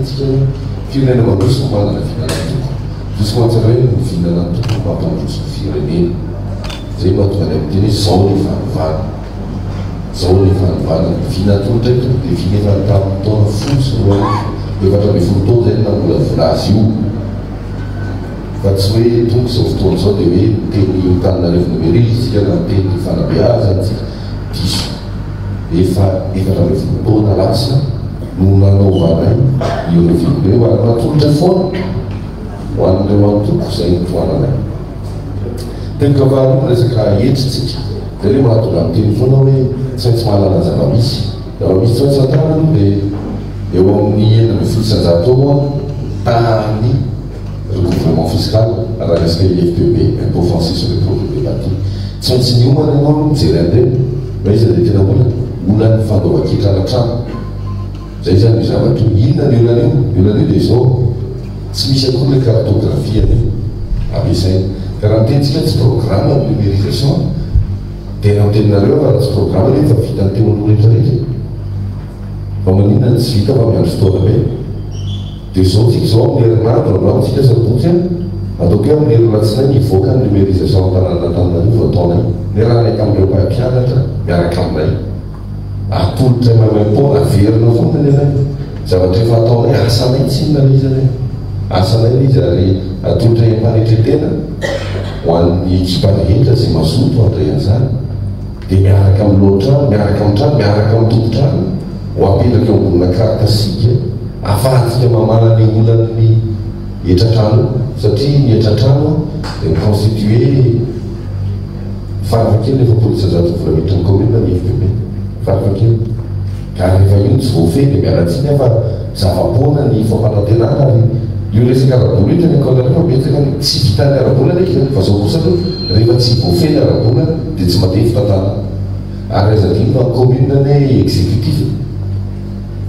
tsika hoe firenena mandroso no manana vinan'antoko. Diso mantsy hoe ny vinan'antoko no mampandroso ny firenena. Izay no mahatonga anay miteny hoe izao ny fanovana. Izao ny fanovana. Ny vina atolotra eto dia vina efa tamin'ny taona 2010, 14 taona izay no namolavola azy io. Fa tsy hoe tonga izao fotoana izao dia hoe miteny Antananarivo nomerika isika na miteny fanabeazana isika. Diso. Efa 14 taona lasa no nanaovanay ireo vina ireo ary natolotra foana ho an'ireo antoko izay notohananay. Teboka faharoa, miresaka hetra isika. Izay ilay mahatonga miteny foana hoe tsy maintsy mahalala ny zava-misy. Zava-misy tsy maintsy fantarina aloha dia eo amin'ny 116 eo tahan'ny recouvrement fiscal raha resaka IFPB, impôt foncier sur les propriétés bâties. Tsy maintsy miomana ianao aloha mijery an'ireny fa iza ilay tena olana? Olan'ny fandoavan-ketra ara-trano. Izay izany io zavatra io. Inona ny olana io? Ny olana io dia izao, tsy misy akory ilay cartographie an'io ampiasaina. Ka raha miteny tsika tsy programme ny numérisation dia raha miteny nareo fa raha tsy programme anie efa vitan'ny teo aloha rehetra rehetra e. Fa maninona no tsy vita fa miandry fotoana be? Dia izao tsika izao amin'ny herinandro androany tsika sabotsy an, ataoko hoe amin'ny herin'alatsinainy hivoaka ny numérisation ny tanànan'Antananarivo ataonay. Niarahanay tamin'ireo mpampianatra miaraka aminay. Atolotra maimaimpoana, averina foana ny anay. Zavatra efa ataonay, asanay tsinona ilay izy anie. Asanay ilay izy ary atolotray am-panetren-tena ho an'ny ekipa rehetra izay mazoto handray an'izany. Dia miaraka amin'ny lohan-trano, miaraka amin'ny trano, miaraka amin'ny tompon-trano ho apetraka eo ambonina carte SIG ahafahantsika mamaha ny olan'ny hetran-trano io. Satria ny hetran-trano dia mi-constituer Farafahakeliny 40% vola miditra ny commune ny FPP. Farafahakeliny. Ka rehefa io no tsy voafehy dia miala tsiny aho fa zava-poana ny fampanantenana ary io resaka ara-bola io tena connerie fa betsaka ny tsy vitan'ny ara-bola anie izany fa zao kosa aloha rehefa tsy voafehy ny ara-bola dia tsy mandeha ny fitantanana. Ary aza adino fa ny commune anie executif e.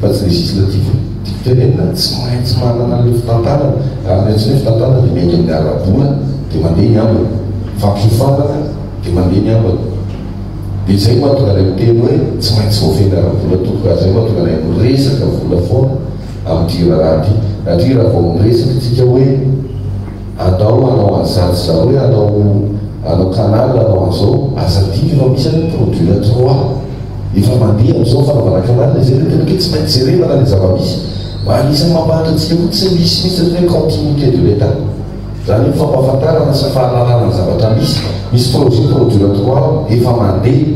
Fa tsy législatif. Tiako tenenina, tsy maintsy manana an'ilay fitantanana, ary ny antsoina hoe fitantanana dia miainga amin'ny ara-bola dia mandeha ny ambiny, fampiofanana dia mandeha ny ambiny. Dia izay no mahatonga anay miteny hoe tsy maintsy voafehy ara-bola tompoko, ary izay no mahatonga anay miresaka vola foana amin'ity raharaha ity, satria raha vao miresaka isika hoe andao hanao an'izatsy zareo hoe hanao hanao canal, hanao an'izao, aza adino fa misy anie produit trois. Efa mandeha amin'izao fanaovana canal izay ilay tena hoe tsy maintsy jerevana ilay zava-misy. Mba anisan'ny mampahantra antsika koa tsy misy mihitsy ny hoe continuité de l'Etat. Izany hoe fampahafantarana sy fahalalana ny zavatra misy. Misy projet produire trois efa mandeha.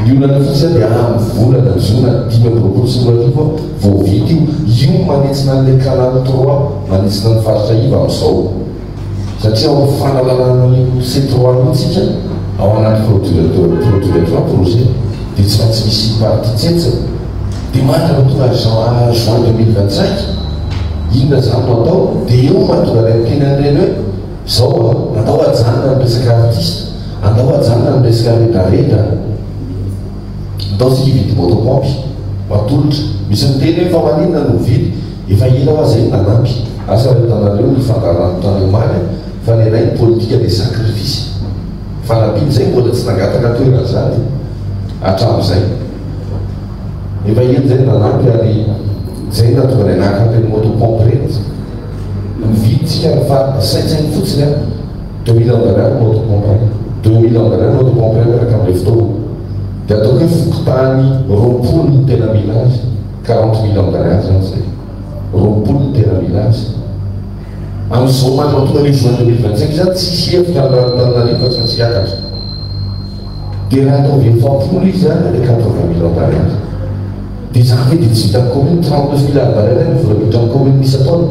Ny olana fotsiny dia amin'ny volana jona 2025 vao vita io. Io no manentsina an'ilay canal trois manentsina ny faritra iva amin'izao. Satria ao amin'ny fanalalana an'io C trois io tsika, ao anaty produire produire trois projet, dia tsy maintsy misy partie tsentsina. Dia mandrapa tonga juin juin 2025, inona izany no atao? Dia eo no mahatonga anay miteny an'ireny hoe, izao an, andao hajanona ny resaka artiste, andao hajanona ny resaka redareda, andao tsika hividy moto pompe, matolotra. Misy miteny hoe fa maninona no mividy? Efa ela hoa zay no nanampy. Asa raha hitanareo ny fandaharana tany omaly fa ny anay ny politika dia sacrifice. Fanampiana izay mbola tsy nangataka toerana zany hatramizay. Efa ela zay no nanampy ary zay no nahatonga anay naka an'ireny moto pompe ireny. Mividy tsika fa saintsaino fotsiny an, 2 millions d'ariary moto pompe iray, 2 millions d'ariary moto pompe iray miaraka amin'ilay fitaovana. Dia ataoko hoe fokontany 20 no tena mila azy. 40 millions d'ariary zany zay. 20 no tena mila azy. Amin'izao mandra-tonga an'io juin 2025 izany tsisy hevitra ny ranon'Antananarivo fa tsy maintsy hiakatra. Dia raha atao 40 izy zany dia 80 millions d'ariary. Dia izany ve dia tsy vitan'ny commune? 39 milliards d'ariary ny vola miditra amin'ny commune isan-taona.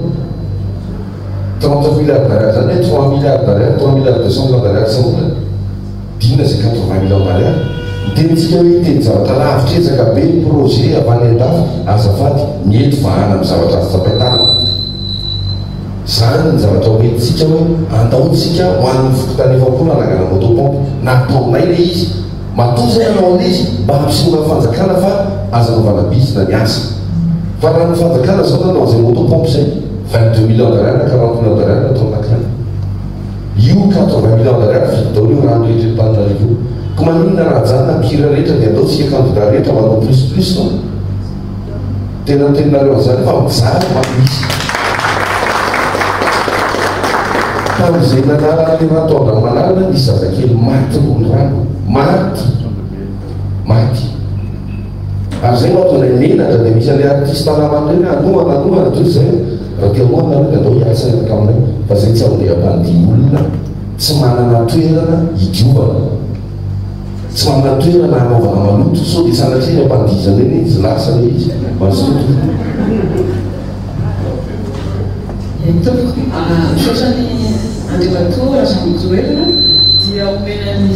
39 milliards d'ariary zany hoe 3 milliards d'ariary, 3 milliards 200 millions d'ariary isam-bolana. Dina izay 80 millions d'ariary. Miteny tsika hoe hiteny zavatra lavitra ezaka be ny projet avy any andafy, azafady, ny eto vahana amin'ny zavatra azo tsapain-tanana. Zany ny zavatra hoentintsika hoe andao tsika ho an'ny fokontany 40 hanangana moto pompe. Nataonay ilay izy. Matoa zay nanao an'ilay izy mba hampisehoana ny fanjakana fa aza anaovana bizina ny asa. Fa raha ny fanjakana zao nanao an'izay moto pompe izay, 22 millions d'ariary na 40 millions d'ariary nataony nakany. Io 80 millions d'ariary vidy daholo io rano rehetra eto Antananarivo io. Ko maninona raha ajanona ny mpihira rehetra dia andao tsika candidat rehetra manao plus plus fa. Tena miteny nareo an'izany fa mijaly manko izy. Tamin'izay nanalana ny rano tao Andranomanalina nisy zazakely maty noho ny rano. Maty. Maty. Ary izay no antony menatra dia misy an'ilay artiste namany ireny hanohana hanohana toy izay raha te hanohana nareo dia andao hiasa miaraka aminay fa izay tsy handeha hampandihy olona tsy manana toerana hidiovana. Tsy manana toerana hanaovana maloto sao dia sanatria ny ampandihizana eny izy lasa ilay izy. Mazotoa tompoko. Eny tompoko, misaotra an'i Andriamatoa Razanajoelina dia omena an'i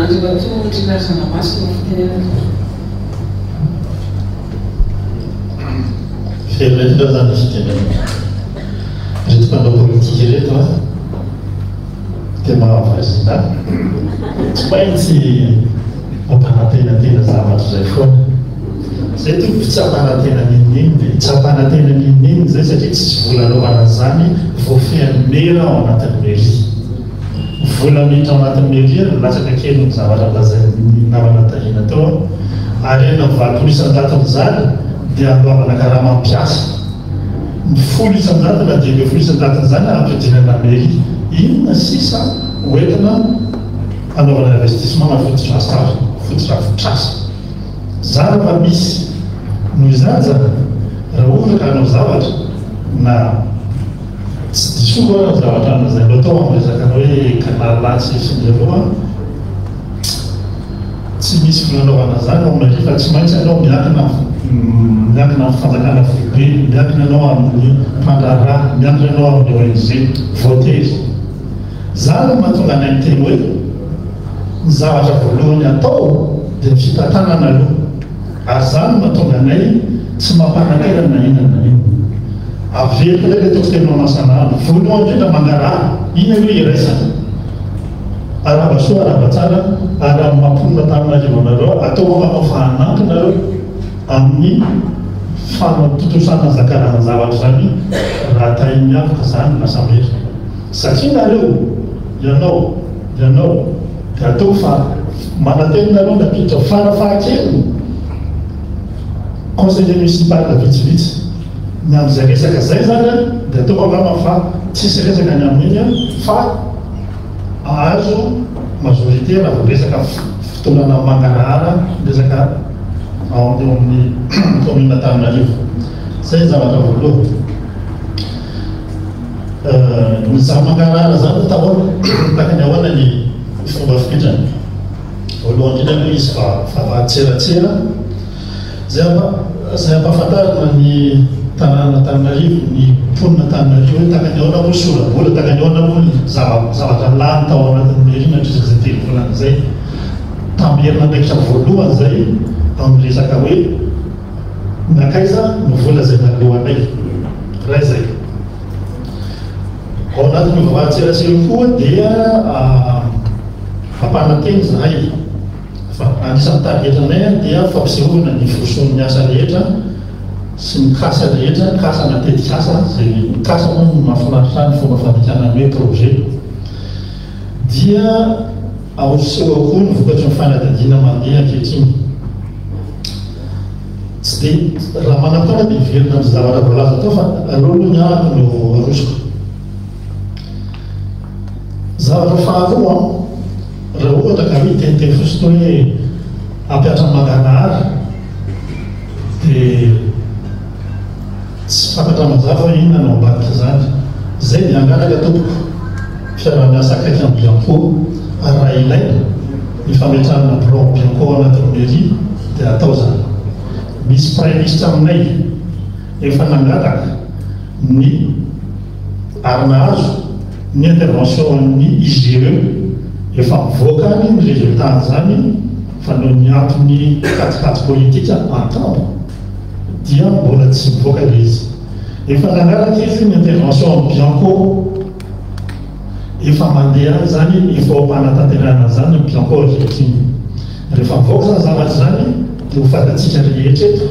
Andriamatoa Ndriana Razanamasina ny fitenenana. Feriretina izany ny fitenenana. Ireto mpanao politika ireto an! Dia mahavariana ahy. Tsy maintsy mampanantenantena zavatra izay foana. Izay tompoko tsy hampanantena n'inon'inona e. Tsy hampanantena n'inon'inona izay satria tsisy vola anaovana an'izany voafehin'ny mera ao anatin'ny mairie. Vola miditra ao anatin'ny mairie ary milatsaka kely ny zavatra nolazain'ny namana Tahina teo aho. Ary 86 isan-jaton'izany dia andoavana karama mpiasa. Ny 10% na 15% izany hampiodinana mairie. Inona sisa ho entina hanaovana investissement na fotodrasa fotodrafitrasa. Zara fa misy. Noho izany zany, raha ohatra ka hanao zavatra na tsy diso ara ny zavatra nolazainao tao amin'ny resaka hoe canal atsy sy ny eroa, Tsy misy vola anaovana an'izany ao Mairie fa tsy maintsy ianao miankina miankina amin'ny fanjakana foibe, miankina ianao amin'ny mpandraharaha, miankina ianao amin'ny ONG. Voatery. Izany no mahatonga anay miteny hoe ny zavatra voalohany atao dia ny fitantanana aloha. Ary izany no mahatonga anay tsy mampanantena na inona na inona. Averiko indray ilay toko telo mamansan'andro. Voalohany indrindra mangarahara. Iny aloha iraisana. Arahaba soa arahaba tsara ary amin'ny maha mponina Antananarivo anareo ataoko angamba fa hanampy nareo amin'ny fanatontosana an'izany karazan-javatra izany raha tahin'ny avo ka zany lasa maire satria nareo ianao ianao dia ataoko fa manantena nareo nampiditra farafahakeliny conseiller municipal vitsivitsy ny amin'izay resaka izay izany dia ataoko angamba fa tsisy resaka ny amin'iny fa Ahazo majorité raha vao resaka fitondrana mangarahara resaka ao eo amin'ny commune Antananarivo. Zay ny zavatra voalohany. Ny zany mangarahara zany tahoana tahaka ny ahoana ny fomba fipitrany. Voalohany indrindra aloha izy fa vavahadin-tseratsera. Izay izay ampahafantarina ny tanànan'Antananarivo, ny mponin'Antananarivo hoe tahaka ny ahoana moa ny sora-bola, tahaka ny ahoana moa ny zava zavatra lany tao anatin'ny mairie nandritra izay telovolana izay. Tamberin'andraikitra voalohany izay amin'ny resaka hoe nankaiza ny vola izay naloanay. Iray izay. Ao anatin'io vavahadin-tserasera io koa dia ampanantena izahay. Fa anisan'ny tarigetranay dia fampisehoana ny firosoan'ny asa rehetra sy ny kasa rehetra, kasa na tetikasa, izay ny kasa moa no mahafinaritra ahy ny fomba fandikana ny hoe projet. Dia aseho ao koa ny vokatry ny fanadihadiana mandeha ankehitriny. Tsy dia, raha manam-potoana dia hiverina amin'ny zavatra voalaza teo fa aleo aloha ny ahako no arosoko. Zavatra faharoa, raha ohatra ka miteniteny fotsiny hoe hampihatra ny mangarahara dia tsy fantatra mazava hoe inona no ambadika izany. Izay dia hangataka tompoko fiaraha-miasa akaiky amin'ny Bianco ary raha ilaina ny fametrahana birao Bianco ao anatin'ny mairie dia atao izany. Misy praiminisitra aminay efa nangataka ny ary nahazo ny intervention an'ny IGE efa mivoaka any ny résultat an'izany fa noho ny antony kajikajy politika angamba dia mbola tsy mivoaka ilay izy. Efa nanaraka izy ny intervention an'ny Bianco efa mandeha any izany efa ao am-panatanterahana an'izany ny Bianco ankehitriny. Rehefa mivoaka izany zavatra izany dia ho fantatsika rehetra eto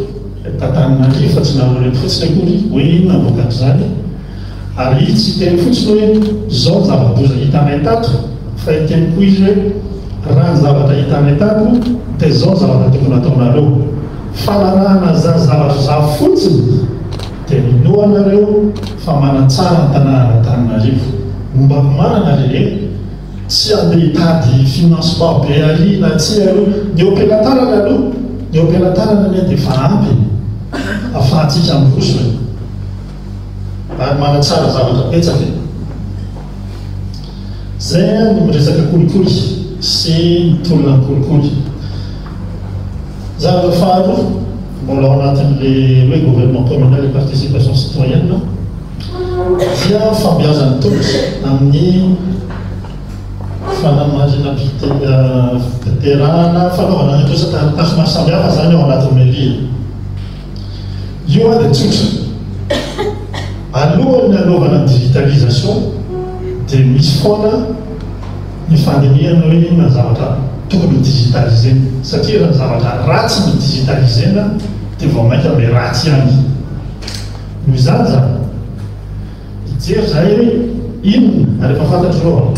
Antananarivo fa tsy nareo eto fotsiny akory hoe inona ny vokatr'izany. Ary izy tsy hiteny fotsiny hoe izao ny zava-doza hitanay tato, fa hiteny koa izy hoe raha ny zavatra hitanay tato dia izao ny zavatra tokony hataonareo. Fanarahana an'izany zavatra izany fotsiny dia minoa anareo fa manatsara ny tanànan'Antananarivo. Ombako marina ry e! Tsy handeha hitady financement be ary na tsia aloha. Ny eo am-pelatanana aloha, ny eo am-pelatanana anie dia efa ampy e! Afahantsika miroso e! Ary manatsara zavatra betsaka e! Zay ny miresaka kolikoly sy ny tolona ny kolikoly. Zavatra faharoa, mbola ao anatin'le hoe gouvernement communal et participation citoyenne, dia fambiazan'ny tolotra amin'ny fanamarinam-piterahana, fanaovana ny antontan-taratasy maro samihafa zany ao anatin'ny mairie. Io dia tsotra. Alohan'ny hanaovana ny digitalisation dia misy foana ny fandinihana hoe inona ny zavatra tokony ho digitalisena. Satria raha ny zavatra ratsy no digitalisena dia vao mainka miharatsy ihany. Noho izany izany, Hijery izahay hoe inona, ary efa fantatr'ireo aho,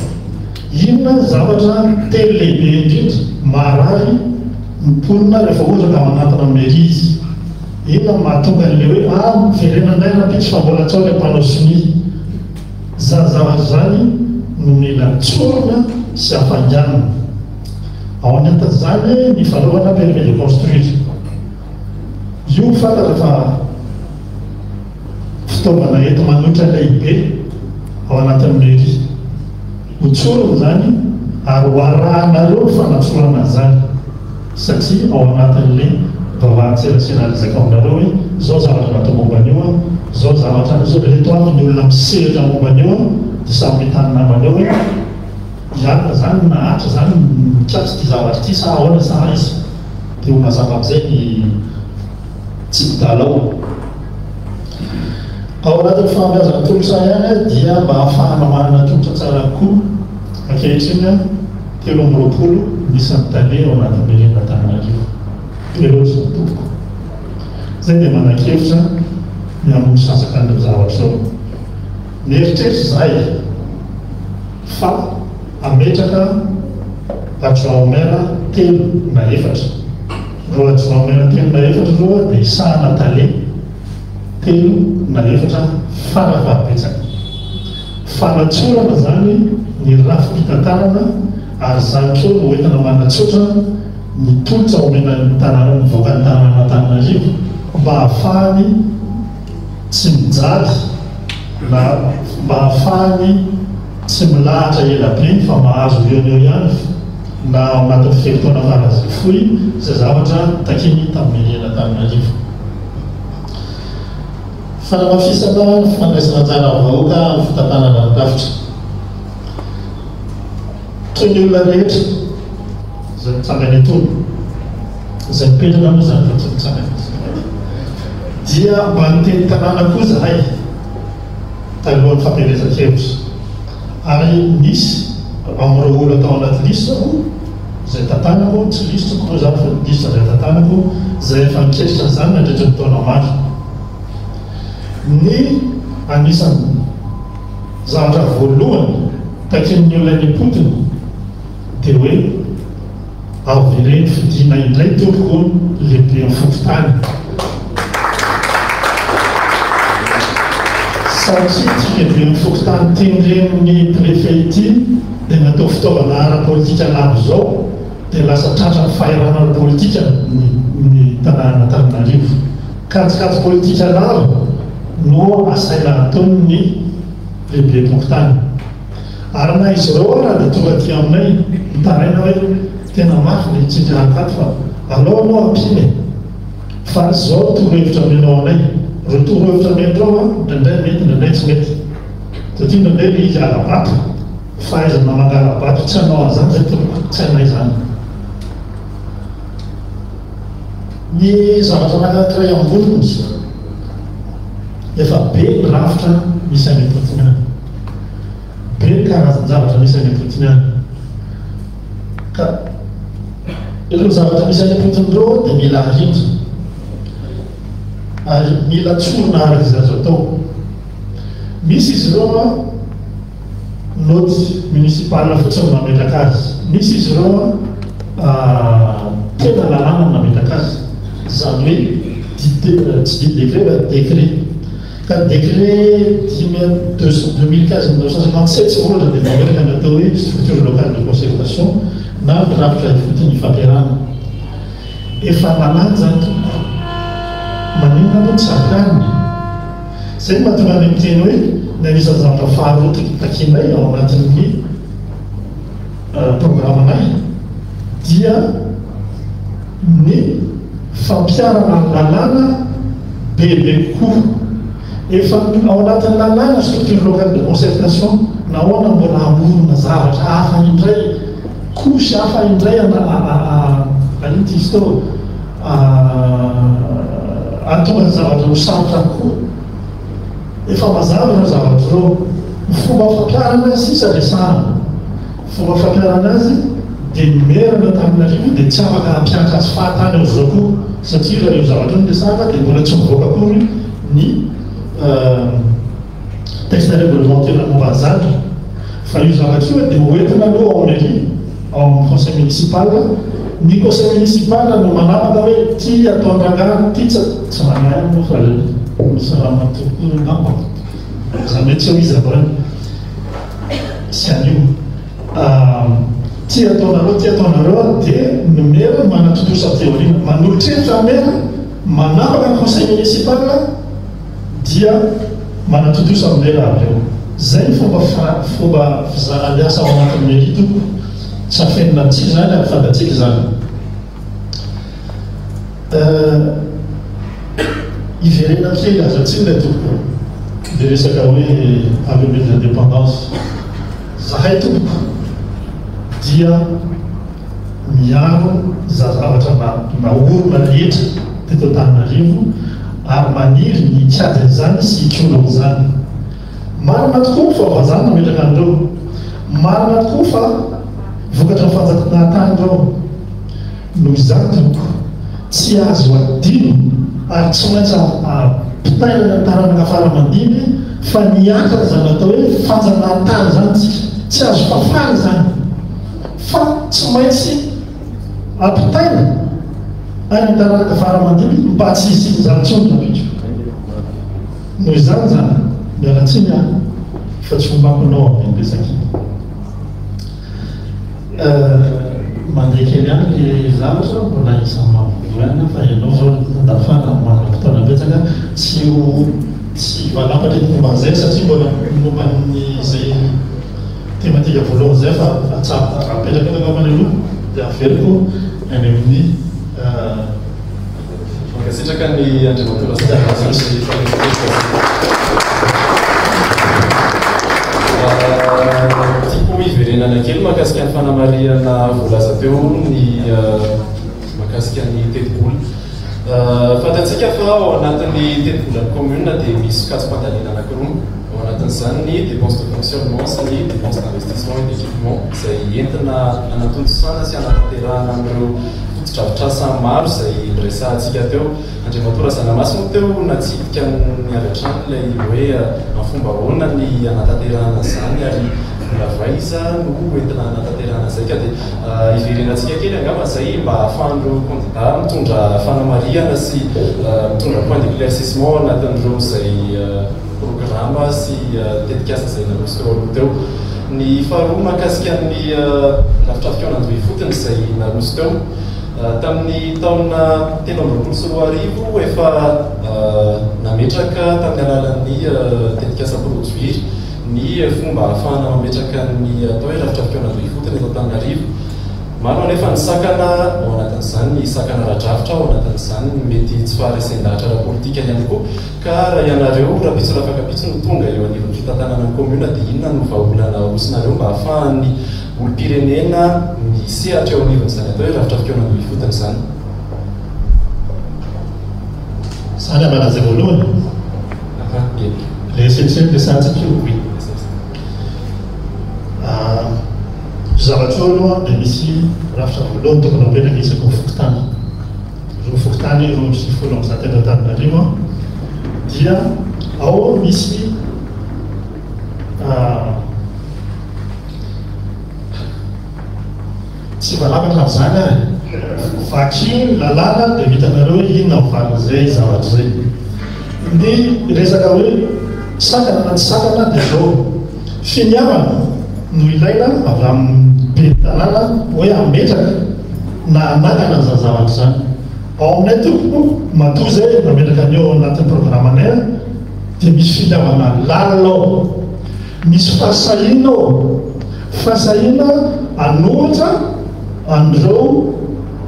inona ny zavatra telo lehibe indrindra maharary ny mponina rehefa ohatra ka manantona ny mairie izy. Inona no mahatonga an'ilay hoe ah miverena indray rahampitso fa mbola tsy ao ilay mpanao sonia. Izany zavatra izany no mila tsorina sy hafainganina. Ao anatin'izany ny fanaovana permis de construire. Io fantatra fa. Fitaovana enti-manoitra lehibe ao anatin'ny mairie. Ho tsorina izany ary ho arahanareo ny fanatsorana an'izany satria ao anatin'ilay vavahan-tserasera lazaiko aminareo hoe izao zavatra natao momba an'io an, izao zavatra, izao, ireto avy ny olona misehatra momba an'io an, dia samy mahita ny namany eo hoe i anona izany na Atra izany mikatso ity zavatra ity sa ahoana sa aiza. Dia ho mazava amin'izay ny tsipi-dalao. Ao anatin'ny fahombiazana tolotra ihany dia mba hahafahana manana tolotra tsara kokoa, ankehitriny 23 ny isan'ny tale ao anatin'ny mairie-n'Antananarivo. Be loatra izany tompoko. Izay dia manan-kevitra ny hamonjy sasaka an'ireo zavatra ireo. Mieritreritra izahay fa hametraka adjoint au maire telo na efatra. Ireo adjoint au maire telo na efatra ireo dia hisahana tale telo na efatra fara fahabetsany. Fanatsorana izany ny rafi-pitantanana ary izany koa no entina manatsotra ny tolotra omena ny tanàna ny vahoakan'ny tanànan'Antananarivo mba hahafahany tsy mijaly na mba hahafahany tsy milahatra ela be fa mahazo eo no eo ihany na ao anatin'ny fe-potoana faran'izay fohy izay zavatra takiany tamin'ny mairie-n'Antananarivo. Fanamafisana ny fandraisana anjaran'ny vahoaka amin'ny fitantanana ny rafitra. Toy ny olona rehetra izay mitsangana etoana, izay mipetraka moa izany fa tsy mitsangana, dia mba niteny tanàna koa izahay talohan'ny fampielezan-kevitra. Ary nisy amin'ireo olona tao anaty lisitra moa izay tantanako, tsy lisitrako moa izany fa lisitra izay tantanako, izay efa niketrika an'izany nandritra ny taona maro. Ny anisan'ny zavatra voalohany takian'ny olona eny am-potony dia hoe Avereno fidiana indray tompoko ny lehiben'ny fokontany. Satria ity lehiben'ny fokontany tendren'ny préfet ity dia natao fitaovana ara-politika lava izao dia lasa tratran'ny fahirano ara-politika ny ny tanànan'Antananarivo. Kajikajy politika lava no asaina ataon'ny lehibem-pokontany. Ary na izy ireo ara dia tonga aty aminay mitaraina hoe tena mafy ny tsindry ato fa alao aloha ampiana e! Fa izao torohevitra omenao anay, ireo torohevitra omen'ireo an, indraindray mety indraindray tsy mety. Satria indraindray ilay izy hala-bato, fahaizana mangala-bato tsy hanao an'izany izay tompoko, tsy hainay izany. Ny zavatra anankiray amboniny, efa be ny rafitra misy any am-potony any. Be ny karazan-javatra misy any am-potony any. Ka ireo zavatra misy any am-potony ireo dia mila arindra. Ary mila tsorina araka izay azo atao. Misy izy ireo an, note municipale fotsiny no nametraka azy. Misy izy ireo an, tena lalàna no nametraka azy. Izany hoe didy, tsy didy décret fa décret. Ka ny décret dimy 2015 1957 ohatra dia mametraka ny atao hoe structure locale de concertation na ny rafitra ifotony ifampiarahana. Efa lalàna izany tompoko. Maninona moa tsy ampiharina? Izay no mahatonga anay miteny hoe ny anisan'ny zavatra faharoa takianay ao anatin'ny programanay dia ny fampiharana ny lalàna bebe kokoa. Efa ao anatin'ny lalàna structure locale de concertation, nahoana mbola hamorona zavatra hafa indray, couche hafa indray an'inona izy teo, hahatonga ny zavatra ho sarotra kokoa. Efa mazava ireo zavatra ireo. Ny fomba fampiharana azy sisa resahana. Fomba fampiharana azy dia ny maire an'Antananarivo dia tsy afaka hampiantra azy fahatany amin'izao koa satria raha io zavatra io no resahana dia mbola tsy mivoaka akory ny texte réglementaire momba an'izany fa io zavatra io dia ho entina aloha ao mairie ao amin'ny conseil municipal ny conseil municipal no manapaka hoe ity ataon-drangahy ity tsy tsy rangahy ihany moa fa misy ramatoa koa angamba izany hoe tsy eo izy androany sy anio. Ty ataonareo ty ataonareo dia ny maire manatontosa aty aoriana. Manolotr'hevitra ny maire, manapaka ny conseil municipal dia manatontosa ny maire avy eo. Zay ny fomba fomba fizarany asa ao anatin'ny mairie tompoko. Tsy afenina amintsika izany ary fantatsika izany. Hiverena kely aza tsiny re tompoko le resaka hoe avenue de l'indépendance. Zahay tompoko dia miaro za zavatra naorina rehetra teto Antananarivo ary maniry ny hikajy an'izany sy hikolo an'izany. Marina tokoa fa vazaha nametraka an'ireo. Marina tokoa fa vokatry ny fanjakana ireo. Noho izany tompoko, tsy azo adino ary tsy maintsy ampitaina ny taranaka fara aman-dimby fa nihatra izany atao hoe fanjanahantany izany tsika. Tsy azo fafana izany fa tsy maintsy ampitaina any amin'ny taranaka fara aman-dimby mba tsy hisian'izany intsony rahampitso. Noho izany izany, miala tsiny aho fa tsy hombako anao amin'iny resaka iny. Mandeha kely ihany le zavatra, mbola isan'ny mampivonto ihany fa ianao zao andafana manam-potoana betsaka, tsy ho tsy hivalapatra eto momba an'izay satria mbola momba an'izay thématique voalohany izay fa apetraka eto angambany aloha dia averiko any amin'ny Mankasitraka ny Andriamatoa Razafimahazo sy ny fanehoan-kevitra. Tiako hiverenana kely mahakasika ny fanamarihana voalaza teo ny mahakasika ny tetibola. Fantatsika fa ao anatin'ny tetibolan'ny commune dia misy sokajim-pandaniana anankiroa. Ao anatin'izany ny dépenses de fonctionnement sy ny dépenses d'investissement et d'équipement izay entina hanatontosana sy hanatanterahana an'ireo fotodrafitrasa maro izay noresahantsika teo. Andriamatoa Razanamasy moa teo natsidika ny avy hatrany ilay hoe amin'ny fomba ahoana ny hanatanterahana izany ary vola avy aiza no entina hanatanterahana izay ka dia hiverenantsika kely angamba izay mba hahafahan'ireo kandida mitondra fanamarihana sy mitondra point d'éclaircissement ao anatin'ireo izay programa sy tetikasa izay naroso teo aloha teo. Ny faharoa mahakasika ny rafitra fikaonandoha ifotony izay naroso teo. Tamin'ny taona 2023 efa nametraka tamin'ny alalan'ny tetikasa Produir ny fomba ahafahana mametraka ny atao hoe rafitra fikaonandoha ifotony eto Antananarivo. Maro anefa ny sakana, ao anatin'izany ny sakana ara-drafitra, ao anatin'izany ny mety tsy faharesen-dahatra ara-politika ihany koa. Ka raha ianareo rahampitso rafakampitso no tonga eo anivon'ny fitantanana ny commune dia inona no vahaolana arosonareo mba ahafahan'ny olom-pirenena misehatra eo anivon'izany atao hoe rafitra fikaonandoha ifotony izany? Izany ambalaza voalohany? Aha, ie. Ilay SNCF resahantsika io? Oui, SNCF. Io zavatra io aloha dia misy rafitra voalohany tokony hapetraka isaky ny fokontany. Ireo fokontany 192 eto Antananarivo dia ao misy tsy valabatra amin'izany ary. Vakio ny lalàna dia ho hitanareo hoe inona ny valin'izay zavatra izay. Ny resaka hoe sakana na tsy sakana dia izao, finiavana no ilaina avy amin'ny ben'ny tanàna hoe hametraka na hanakana an'izany zavatra izany. Ao aminay tompoko, matoa izay nametraka an'io ao anatin'ny programanay dia misy finiavana lalina ao, misy fahasahiana ao, fahasahiana hanohitra an'ireo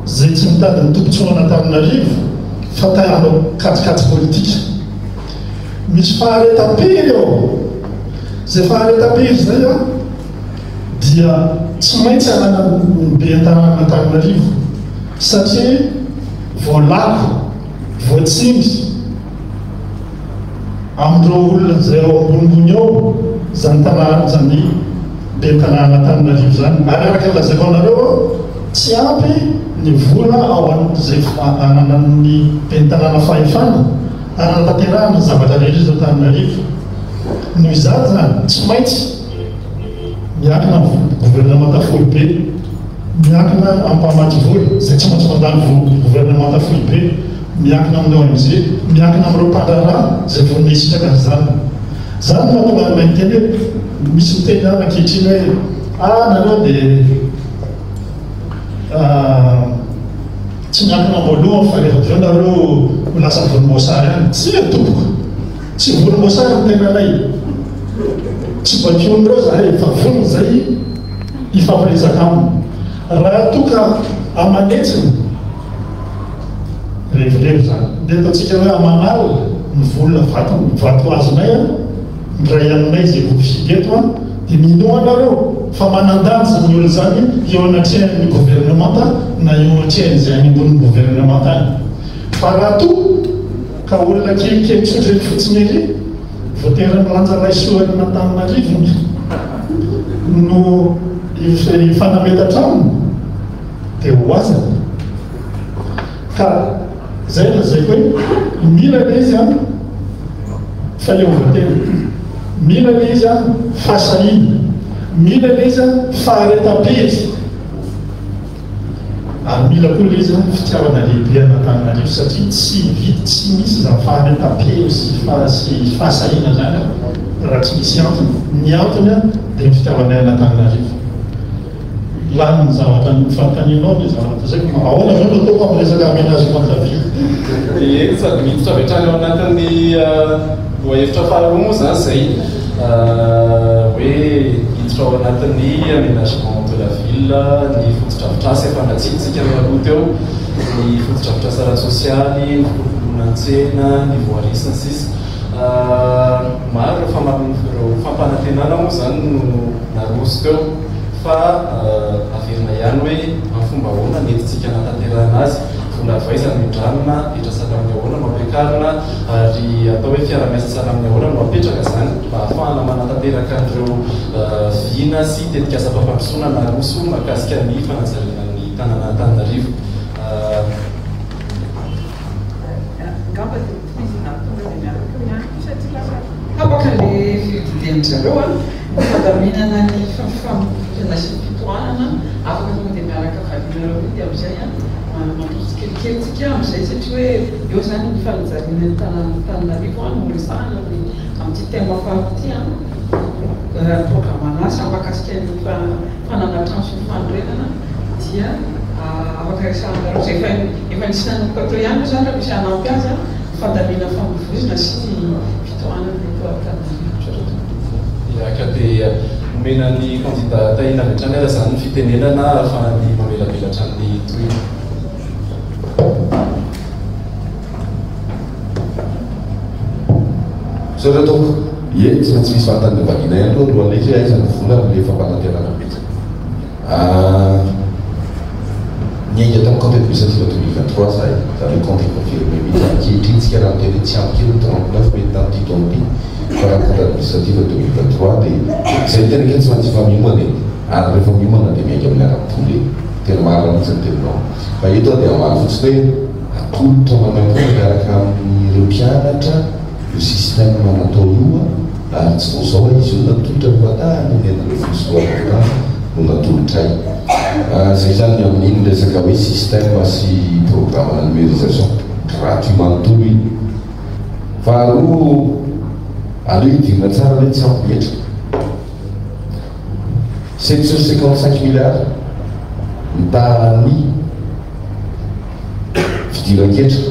izay tsy mitady ny tombontsoan'Antananarivo fa te hanao kajikajy politika. Misy faharetam-pery ao. Izay faharetam-pery izay dia tsy maintsy ananan'ny ben'ny tanànan'Antananarivo satria voalako, voatsindry amin'ireo olona izay ao ambonimbony ao izany tanàna izany ben'ny tanànan'Antananarivo izany. Ary araka ny lazaiko anareo, tsy ampy ny vola ao izay ananan'ny ben'ny tanàna fahefana hanatanterahana ny zavatra rehetra eto Antananarivo. Noho izany izany, tsy maintsy miankina amin'ny governemanta foibe, miankina amin'ny mpamatsy vola izay tsy maintsy mandalo governemanta foibe, miankina amin'ny ONG, miankina amin'ireo mpandraharaha izay vonona hisitraka an'izany. Izany no mahatonga anay miteny hoe, misy miteny ihany ankehitriny hoe, ah nareo dia tsy miankina am-boalohany fa rehefa avy eo nareo ho lasa volomboasary any. Tsia tompoko! Tsy volomboasary ny tenanay. Tsy bakion'ireo zahay fa vonona izay hifampiresaka aminy. Raha toa ka aman'hetsiny, revirevy izany. Ndeha ataontsika hoe aman'alina ny vola vato vato azonay an, ny iray aminay izay voafidy eto an, dia minoa anareo fa manan-danja ny olona izany eo anatrehan'ny governemanta na eo anatrehan'izay any ambonin'ny governemanta any. Fa raha toa ka olona kelikely tsotra eto fotsiny ery, voatery milanja laisoa any Antananarivo no hifanametatra aminy, dia ho azany. Ka izay no lazaiko hoe mila ilay izy an, fahaleovantena, mila ilay izy an, fahasahiana, mila ilay izy an, faharetam-pery. Ary mila koa ilay izy fitiavana lehibe an'Antananarivo satria tsy vita, tsy misy izany faharetam-pery sy fahasahiana izany raha tsy misy antony. Ny antony dia ny fitiavanay an'Antananarivo. Lany ny zavatra fanontanianao ny zavatra lazaiko. Ahoana izao no ataoko amin'ny resaka aménagement de la ville? Dia sady miditra avy hatrany ao anatin'ny lohahevitra faharoa moa izany izay hoe hiditra ao anatin'ny aménagement de la ville, ny fotodrafitrasa efa natsiditsika mialoha teo, ny fotodrafitrasa ara-tsosialy, ny fikolokoloana ny tsena, ny voirie sy ny sisa. Maro ireo fampanantenana moa izany no naroso teo fa averina ihany hoe amin'ny fomba ahoana no entintsika hanatanterahana azy. Vola avy aiza no indramina, hetra sahala amin'ny ahoana no ampiakarina, ary atao hoe fiara-miasa sahala amin'ny ahoana no apetraka izany mba hahafahana manatanteraka an'ireo vina sy tetikasam-pampandrosoana naroso mahakasika ny fanajariana ny tanànan'Antananarivo. Angamba dia tohizina tonga dia miaraka eo ihany koa satria lasa tapaka ilay fihodidin-dry zareo an, ny fandaminana ny famotorana sy ny fitohanana afaka tonga dia miaraka valianareo io dia amin'izay an mandroso tsikelikely tsika amin'izay satria hoe eo izany ny fanajariana ny tanànan'Antananarivo an no resahana amin'ny amin'ity thème faharoa ity an, programan'asa mahakasika ny fanana-trano sy ny fanorenana dia afaka resahanareo izay efa efa nisy nanomboka teo ihany moa izany raha misy hanampy azy an, ny fandaminana famoivoizina sy ny fitohanana eto Antananarivo. Misaotra tompoko. Ya ka dia omena ny kandida Tahina avy hatrany ara izany ny fitenenana ahafahany mamelabelatra ny tohiny. Misaotra tompoko. Ie, tsy maintsy misy fanontaniana valiana ihany aloha alohan'ilay izy hoe aiza ny vola amin'ilay fampanantenana betsaka. Niainga tamin'ny compte administratif 2023 izahay, izany hoe compte confirmé mihitsy. Ankehitriny isika raha miteny hoe tsy ampy kely ny 39 mety tamin'ity taona ity, fa raha ny compte administratif 2023 dia izay no tena kely tsy maintsy efa miomana e! Ary rehefa miomana dia miainga amin'ny ara-bola e! Tena marina mihitsy ny teninao. Fa eto aho dia hamaly fotsiny hoe atolotra maimaimpoana miaraka amin'ireo mpianatra io système natao io ary tsy vao izao izy io natolotra rehefa tany ny enina ambin'ny folo sy roa arivo tany. no natolotray. Izay izany ny amin'iny resaka hoe système sy programme-na numérisation gratuit manontolo iny. Faharoa, aleo hidirina tsara hoe tsy ampy hetra. 755 milliards ny tahan'ny fidiran-ketra.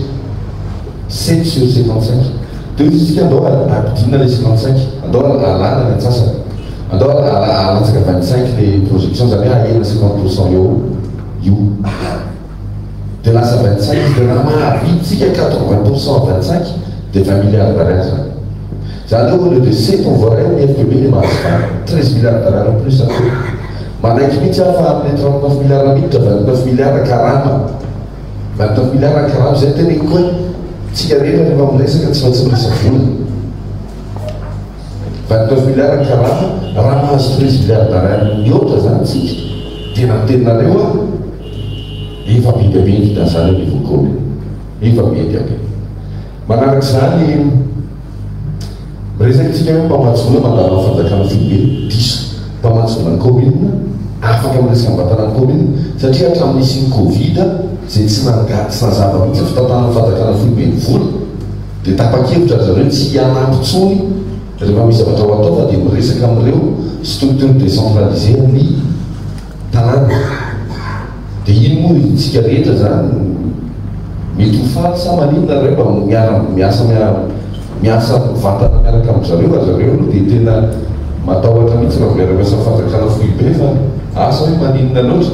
7 sur 55. Dia hoy isika, andao ampidinina le 55, andao alana ny antsasany, andao alatsaka 25 le projection, zany hoe ahena 50 % eo io, dia lasa 25 izy. Dia raha mahavitsika 80 % 25, dia 20 milliards d'ariary zany. Zany hoe au lieu de 7, on voirait ny FPB le mahazo 13 milliards d'ariary en plus. Atao manaiky mihitsy aho fa amin'ny 39 milliards miditra, 29 milliards karama, 29 milliards karama. Zay teneniko hoe tsika rehetra rehefa miresaka tsy maintsy miresaka vola. 29 milliards karama, raha mahazo 13 milliards d'ariary mihoatra zany tsika, tena miteninareo a, efa be dia be ny vitan'izany au niveau commune, efa be dia be. Manaraka izany, miresaka tsika hoe mpamatsy vola mandalo amin'ny fanjakana foibe. Diso. Mpamatsy vola ny commune afaka miresaka mivantana ny commune, satria hatramin'ny nisy ny Covid zay tsy nanga tsy nazava mihitsy ny fitantanana fanjakana foibe ny vola, dia tapa-kevitra ry zareo tsy hanampy tsony rehefa misy zavatra ho atao, fa dia miresaka amin'ireo structure décentralisée ny tanàna. Dia ino moa itsika rehetra zany mety ho faly sa maninona reo mba miara miasa miasa mivantana miaraka amin zareo? Fa zareo aloha dia tena matahotra mihitsy raha miara miasa fanjakana foibe, fa asa hoe maninona loatra.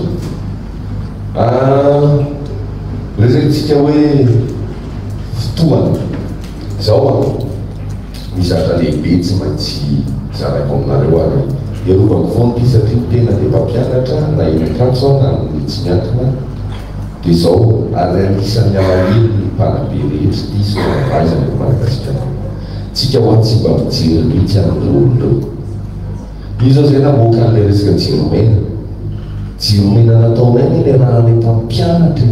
Resakintsika hoe fotoana zao a, misy zavatra lehibe tsy maintsy zaraiko aminareo, ary iarovako foana ity satria ny tena dia mpampianatra na eny Ankatso na amin'ny tsy miankina. Dia zao, ary anisan'ny alahelo ny mpanabe rehetra ity sy manam-pahaizana eto Madagasikara, tsika ho tsy mba mijery mihitsy an'ireo olona io zao. Zay namoaka an'ilay resaka jiro mena, jiro mena nataonay ny le raha any tamin'ny mpianatra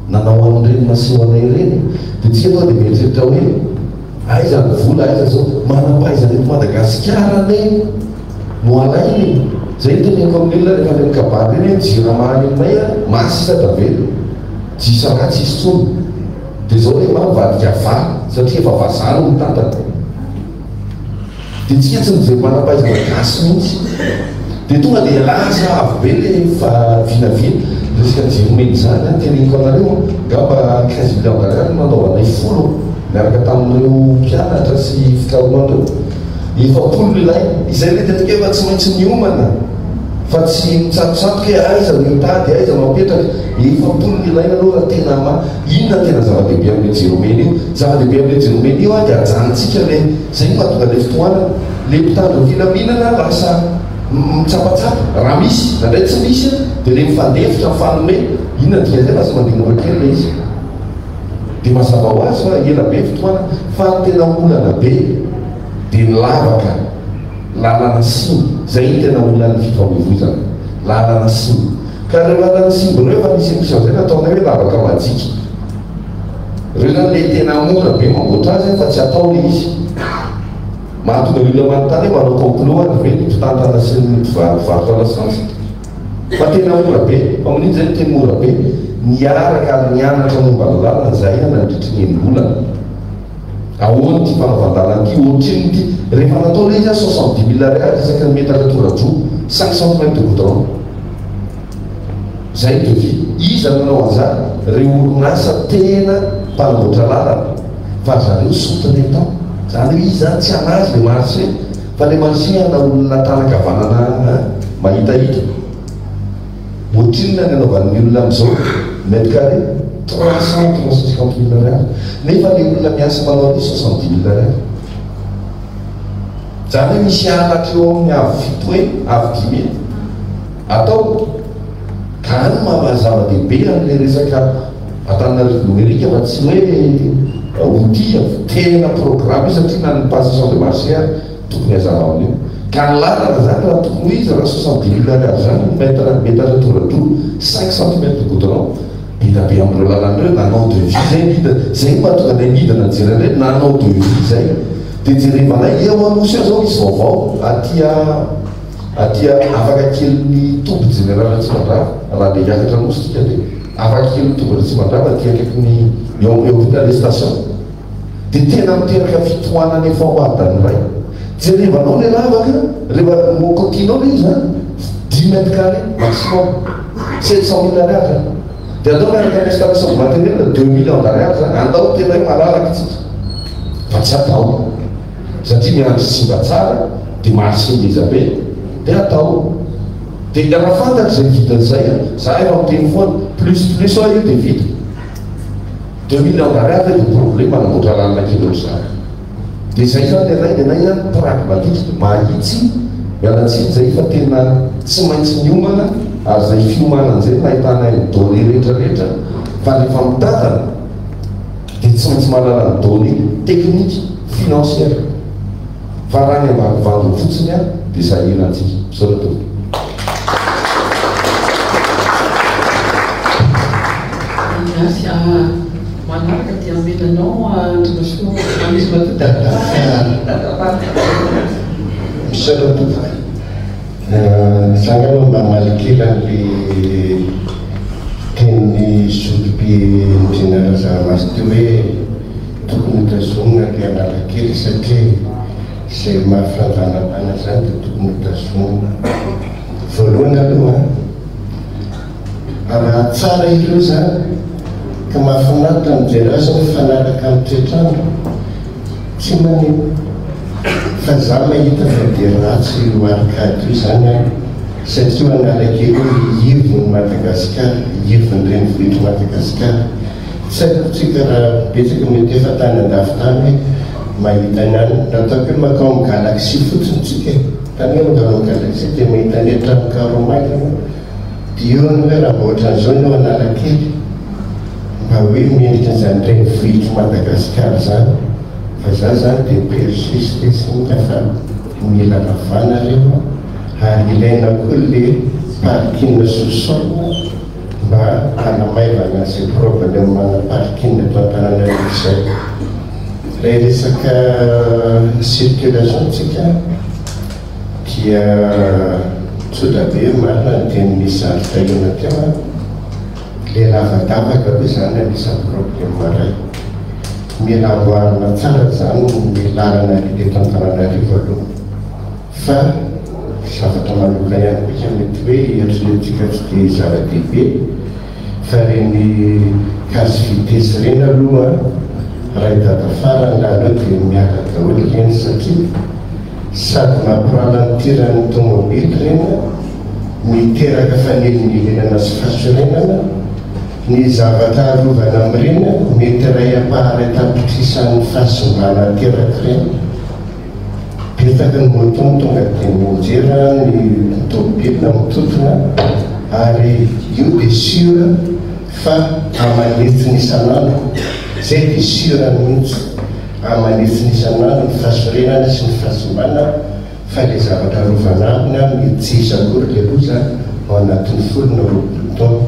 nanao an'ireny naseho anay ireny. Dia tsika tonga dia mieritreritra hoe aiza ny vola, aiza zao manam-pahaizana eto Madagasikara ne no alainy. Zay ny teneniko amin'ny olona rehefa le mikabary reny hoe Jirama any aminay a, masy sisa tavela, jisa ratsy izy tsony. Dia zao le ma mivadika va satria efa vazaha no mitantana, dia tsika tsy mijery manam-pahaizana gasy mihitsy, dia tonga dia lasa avo be le vinavina resaka jiro mena zany. A, teneniko anareo, ngamba 15 millions d'ariary no nanaovanay 10 miaraka tamin'ireo mpianatra sy fikarohan'ireo, 40 ilay izay le tetika. Efa tsy maintsy miomana fa tsy mitsatotsatoka hoe aiza no mitady, aiza no apetraka. 40 no ilaina aloha raha tena ma inona tena zava-dehibe amin'le jiro mena io. Zava-dehibe amin'le jiro mena io a, dia ajanontsika le zay no mahatonga le fotoanana le mpitandro filaminana lasa mitsapatsapa raha misy, nandray tsy misy, dia le mifandefitra mifanome. Inona dika zay? Lasa mandeha mora kely le izy, dia mazava ho azy fa ela be fotoana. Fa ny tena olana be dia ny lavaka, lalana simba. Zay ny tena olan'ny fifamoivoizana, lalana simba. Ka reo lalana simba reo efa misy émission zay nataonay hoe lavaka majika reo zany, le tena mora be mamboatra azy fa tsy atao le izy. Mahatonga ny olona manontany hoe manao complot ary ve ny mpitantana sy ny mpivarovarotra lasantsy? Fa tena mora be. Fa amin'iny zay no tena mora be. Niaraka ary nianatra momba ny lalana zahay nandritry ny enim-bolana. Ahoana ity fanaovan-dalana ity, ohatrinona ity? Rehefa natao ilay izy a, 70 000 ariary isaky ny metatra tora-droa, 5 centimètres de goudron. Zay ny devis. Iza no nanao an'izany? Ireo orinasa tena mpanamboatra lalana. Fa zareo sous-traitant. Zany hoe izy zany tsy anazy le marché, fa le marché ana olona tanan-kavanana mahitahita. Ohatrinona ny anaovan'ny olona amin'izao mètre carré? 300, 350 mille ariary. Nefa le olona miasa manao an'io 70 000 ariary. Zany hoe misy halatra eo amin'ny avo fito heny, avo dimy heny atao. Ka any maha zava-dehibe an'le resaka Antananarivo nomerika, fa tsy hoe outil, tena programme io, satria na ny passation de marché ary tokony hazava amin'io. Ka ny lalana zany, raha tokony ho izy, raha 70 000 ariary zany ny mètre, metatra tora-droa, 5 centimètres de goudron, be da be amin'ireo lalana ireo. Nanao devis zay midina, zay no mahatonga anay midina nijery an'ireny. Nanao devis zay dia jerevanay eo Anosy eo zao misy vaovao aty a. Aty afaka kelin'ny toby jeneraly Ratsimandrava, raha andeha hiakatra Anosy tsika dia afaka kelin'ny toby Ratsimandrava aty akaikin'ny eo eo aorian'ilay station. Dia tena miteraka fitohanana efa ho adany iray. Jerevanao ilay lavaka, rehefa coquinao ilay izy an, dix mètres carrés maximum, 700 mille ariary zany. Dia atao miaraka amin'ny installation de matériel 2 millions d'ariary zany, andao tena hoe malalaka tsika. Fa tsy atao. Satria miandry simba tsara dia marché ngeza be dia atao. Dia raha fantatra izay vidin'izay an, za efa miteny foana, plus plus ao io dia vita. 2 millions d'ariary ve dia problème manamboatra lalana kely ohatr'izany. Dia izay zany ny anay, ny anay an pragmatique, mahitsy, miala tsiny zay fa tena tsy maintsy miomana ary izay fiomanana izay no nahitana ny données rehetra rehetra fa rehefa mitantana dia tsy maintsy mahalala ny données technique, financière fa raha ny ambangovangony fotsiny an dia sahirana antsika. Misaotra tompoko. Merci. Manaraka dia amenanao Andriamasoa Andriamatoa. Misaotra tompoko. Za angamba mba hamaly kely an'le tenin'ny zokibe Ndriana Razanamasy teo hoe tokony hotazomina le Analakely satria izay maha fanjanahana zany dia tokony hotazomina. Voalohany aloha raha tsara ireo zany ka mahafinaritra mijery azy mifanaraka amin'ny toetr'andro tsy maninona fa za mahita fa dia ratsy io arcade io zany an satria io Analakely io ivon'i Madagasikara, ivon'ny renivohitr'i Madagasikara. Tsy haiko tsika raha betsaka mety efa tany andafy tany hoe mahita ny any, raha ataoko hoe makao amin'ny galaxie fotsiny tsika e, tany hoe mandalo amin'ny galaxie dia mahita ny hatramin'ny Karomay ianao, dia eo ny hoe raha mba ohatran'izao ny eo Analakely mba hoe mendrika an'izany renivohitr'i Madagasikara izany, fa za zany dia mi-persiste sy mika fa mila ravana reo ary ilaina koa le parking sous sol. Mba hanamaivana izay problème ana parking eto Antananarivo izay. Ilay resaka circulation tsika dia tsotra be marina ny tenin'i Zandry Tahiana teo an, ilay lavadavaka aloha izany anisan'ny problème iray. Mila amboarina tsara izany ny lalana eto Antananarivo aloha. Fa zavatra manokana ihany kosa mety hoe eritreretintsika tsy dia zava-dehibe fa ireny casse vitesse ireny aloha raha i dada farany na aleo dia miala daholo ireny satria sady mampiralentir ny tomobily ireny miteraka fanelingelenana sy fahasorenana ny zavatra arovana amin'ireny mety iray ampaha-iray tapitrisan'ny fahasimbana aterak'ireny. Betsaka ny moto no tonga dia mianjera, ny tômôbilina mitotona ary io dia sûr fa aman'hetsiny isan'andro, zay dia sûr mihitsy, aman'hetsiny isan'andro ny fahasorenana sy ny fahasimbana fa ilay zavatra arovana aminy an mety tsy hisy akory ilay loza ao anatin'ny folo na 20 taona.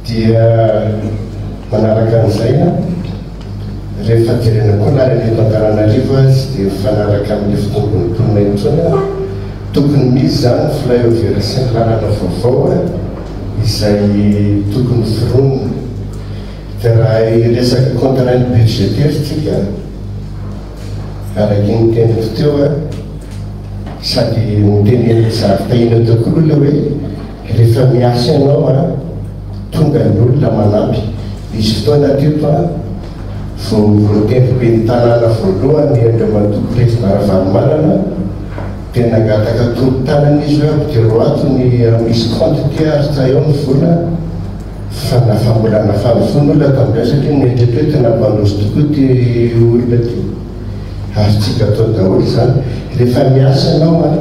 Dia manaraka an'izay an. Rehefa jerena koa na ny eto Antananarivo aza dia mifanaraka amin'ny fitombon'ny mponina intsony an! Tokony misy izany ny flyover sy ny lalana vaovao izay tokony foronina. Dia raha hiresaka contrainte budgétaire tsika, araky ny teniko teo an, sady notenenin'i Zary Tahiana teo koa aloha ilay hoe Rehefa miasa ianao an, tonga ny olona manampy. Nisy fotoana teto an, vao voatendry ben'ny tanàna voalohany Andriamatoa Président Ravalomanana, dia nangataka tolo-tanana izy hoe ampidiro ato ny misy compte ity ary tsaeo ny vola, fa na fa mbola nafana fo ny olona tamin'izay satria nieritreritra hoe tena mpandroso tokoa ity olona ity. Azontsika atao daholo izany. Rehefa miasa ianao an,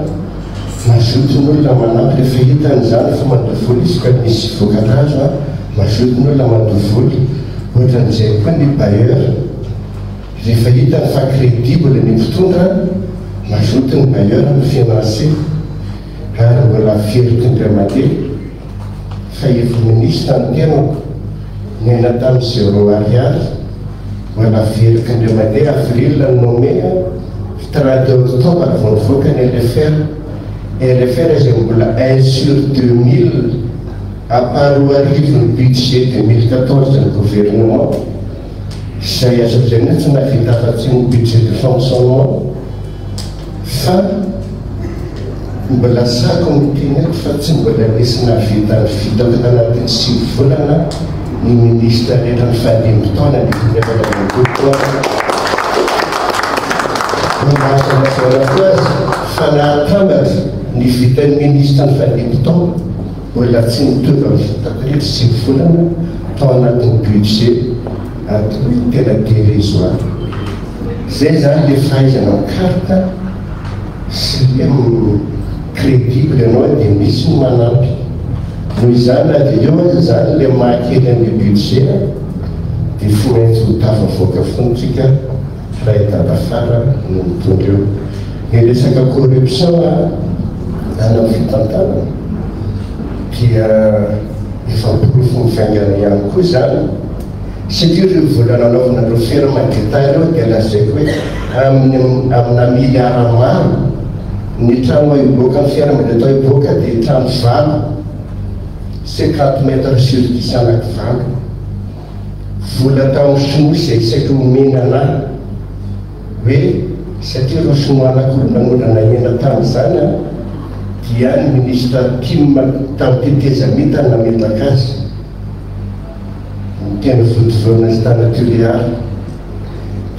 mazoto ny olona manampy. Rehefa hitany izany fa mandoa vola izy ka misy vokatra azo an, mazoto ny olona mandoa vola. Ohatran'izay koa ny bailleur, rehefa hitany fa crédible ny mpitondra, mazoto ny bailleur mi-financer. Ary mbola averiko indray mandeha fa efa ministre ny tenako, niaina tamin'ny zéro ariary, mbola averiko indray mandeha avril ny nommé, 30 octobre vao nivoaka ny LFR. RFR izay mbola un sur 2000 à part 2000 ny budget 2014 ny gouvernement izay azo lazaina hoe tsy nahavita afa-tsy ny budget de fonctionnement fa mbola sako miteny eto fa tsy mbola nisy nahavita ny vitako tanatin'ny 9 volana ny ministra rehetra nifandimby taona ny 2024 taona. Ny mahazo lazaina koa aza fa nahatambatra ny vitan'ny ministra nifandimby taona mbola tsy nitovy amin'ny vitako rehetra 9 volana tao anatin'ny budget atao hoe tena dérisoire. Zay zany le fahaizana mikaroka sy le crédible ianao dia misy ny manampy. Noho izany na dia eo aza zany le mahakely an'le budget dia tsy maintsy ho tafavoaka foana tsika raha i Dadafara no mitondra eo. Ny resaka corruption any amin'ny fitantanana dia efa porofo mivaingana ihany koa izany satria ireo vola nanaovana ireo ferme d'Etat ireo dia lazaiko hoe amin'ny amina miliara maro ny trano hiboaka ny ferme d'Etat hiboaka dia trano valo 50 mètres sur 10 anaky valo vola tamin'ny sinoa izay saika omena anahy hoe satria ireo sinoa anankiroa nanondrana hena tamin'izany dia ny ministra Tim tamin'ny tetezamita nametraka azy ny tena Vontovorona sy Tana Tuléar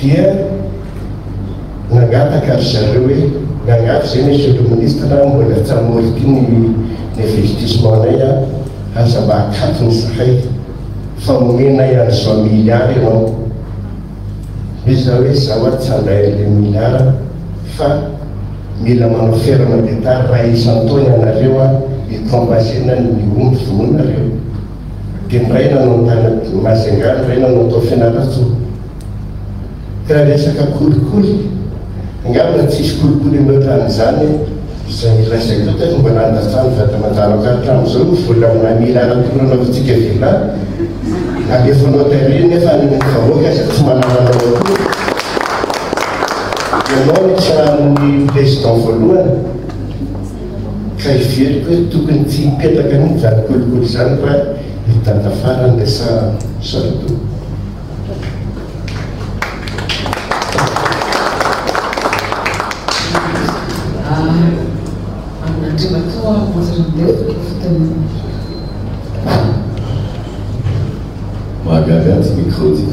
dia nangataka ry zareo hoe miangavy izay monsieur le ministre mbola tsy amorti ny investissement nay aza mba akatony izahay fa omenay an'izao milliard ianao. Misy zao hoe zaho ary tsy handray an'le milliard fa mila manao ferme d'Etat ray isan-taona ianareo an hi-compasser-na ny omby vonoinareo. Dia ny ray nanao ny tany Majunga, ny ray nanao tao Fianarantsoa. Ka raha resaka kolikoly, angamba tsisy kolikoly mihoatra an'izany izay lazaiko eto fa mbola andatsahany vady aman-janako hatramin'izao ny vola amina milliard tokony hanaovantsika villa alefanao tary nefa ny vahoaka aza tsy manana anao akory. Ianao no tranon'ny président voalohany ka heveriko hoe tokony tsy hipetraka mihitsy izany kolikoly izany fa i Dadafara no resahana. Misaotra tompoko. Andriamatoa Monja Randefitra. Mahagaga ahy ty micro ty.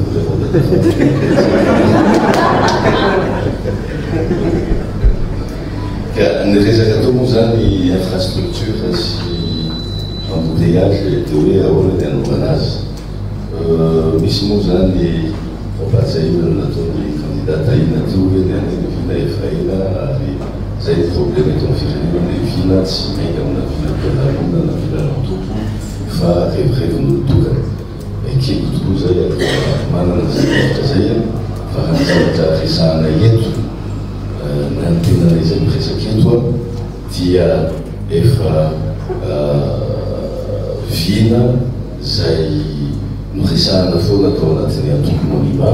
Ka ny resaka atao moa zany infrastructure sy embouteillage de hoe ahoana ny anaovana azy. Misy moa zany fampahatsiahivana nataon'ny candidat Tahina teo hoe ny anay ny vina efa ela ary zay ny problème eto amin'ny firenena ny vina tsy miainga amina vinam-piarahamonina na vinan'antoko fa revirevin'olon-tokana. Ekeko tokoa zay ary manana izay hevitra zay fa raha ny zavatra resahana eto na ny tenanay izay miresaka eto dia efa vina izay noresahana foana tao anatin'ny antoko Monima,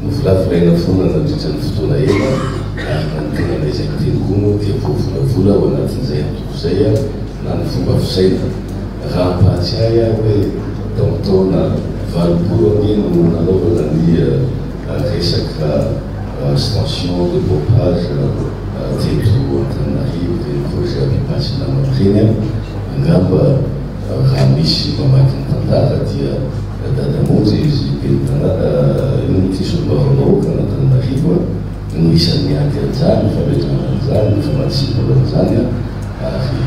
novolavolaina foana nandritra ny fotoana ela ary na ny tenanay izay miteny koa moa dia voavolavola ao anatin'izay antoko izay na ny fomba fisainana. Raha hampahatsiahy aho hoe tamin'ny taona 80 anie no nanaovana ny resaka station de pompage teto Antananarivo, ireny projet Abipa sy namany ireny, angamba raha misy mamaky ny tantara dia Dada Monjy izy ben'ny tanàna, inona moa ity, solombavambahoaka an'Antananarivo no isan'ny niady an'izany, ny fametrahana an'izany, ny famatsiam-bola an'izany ary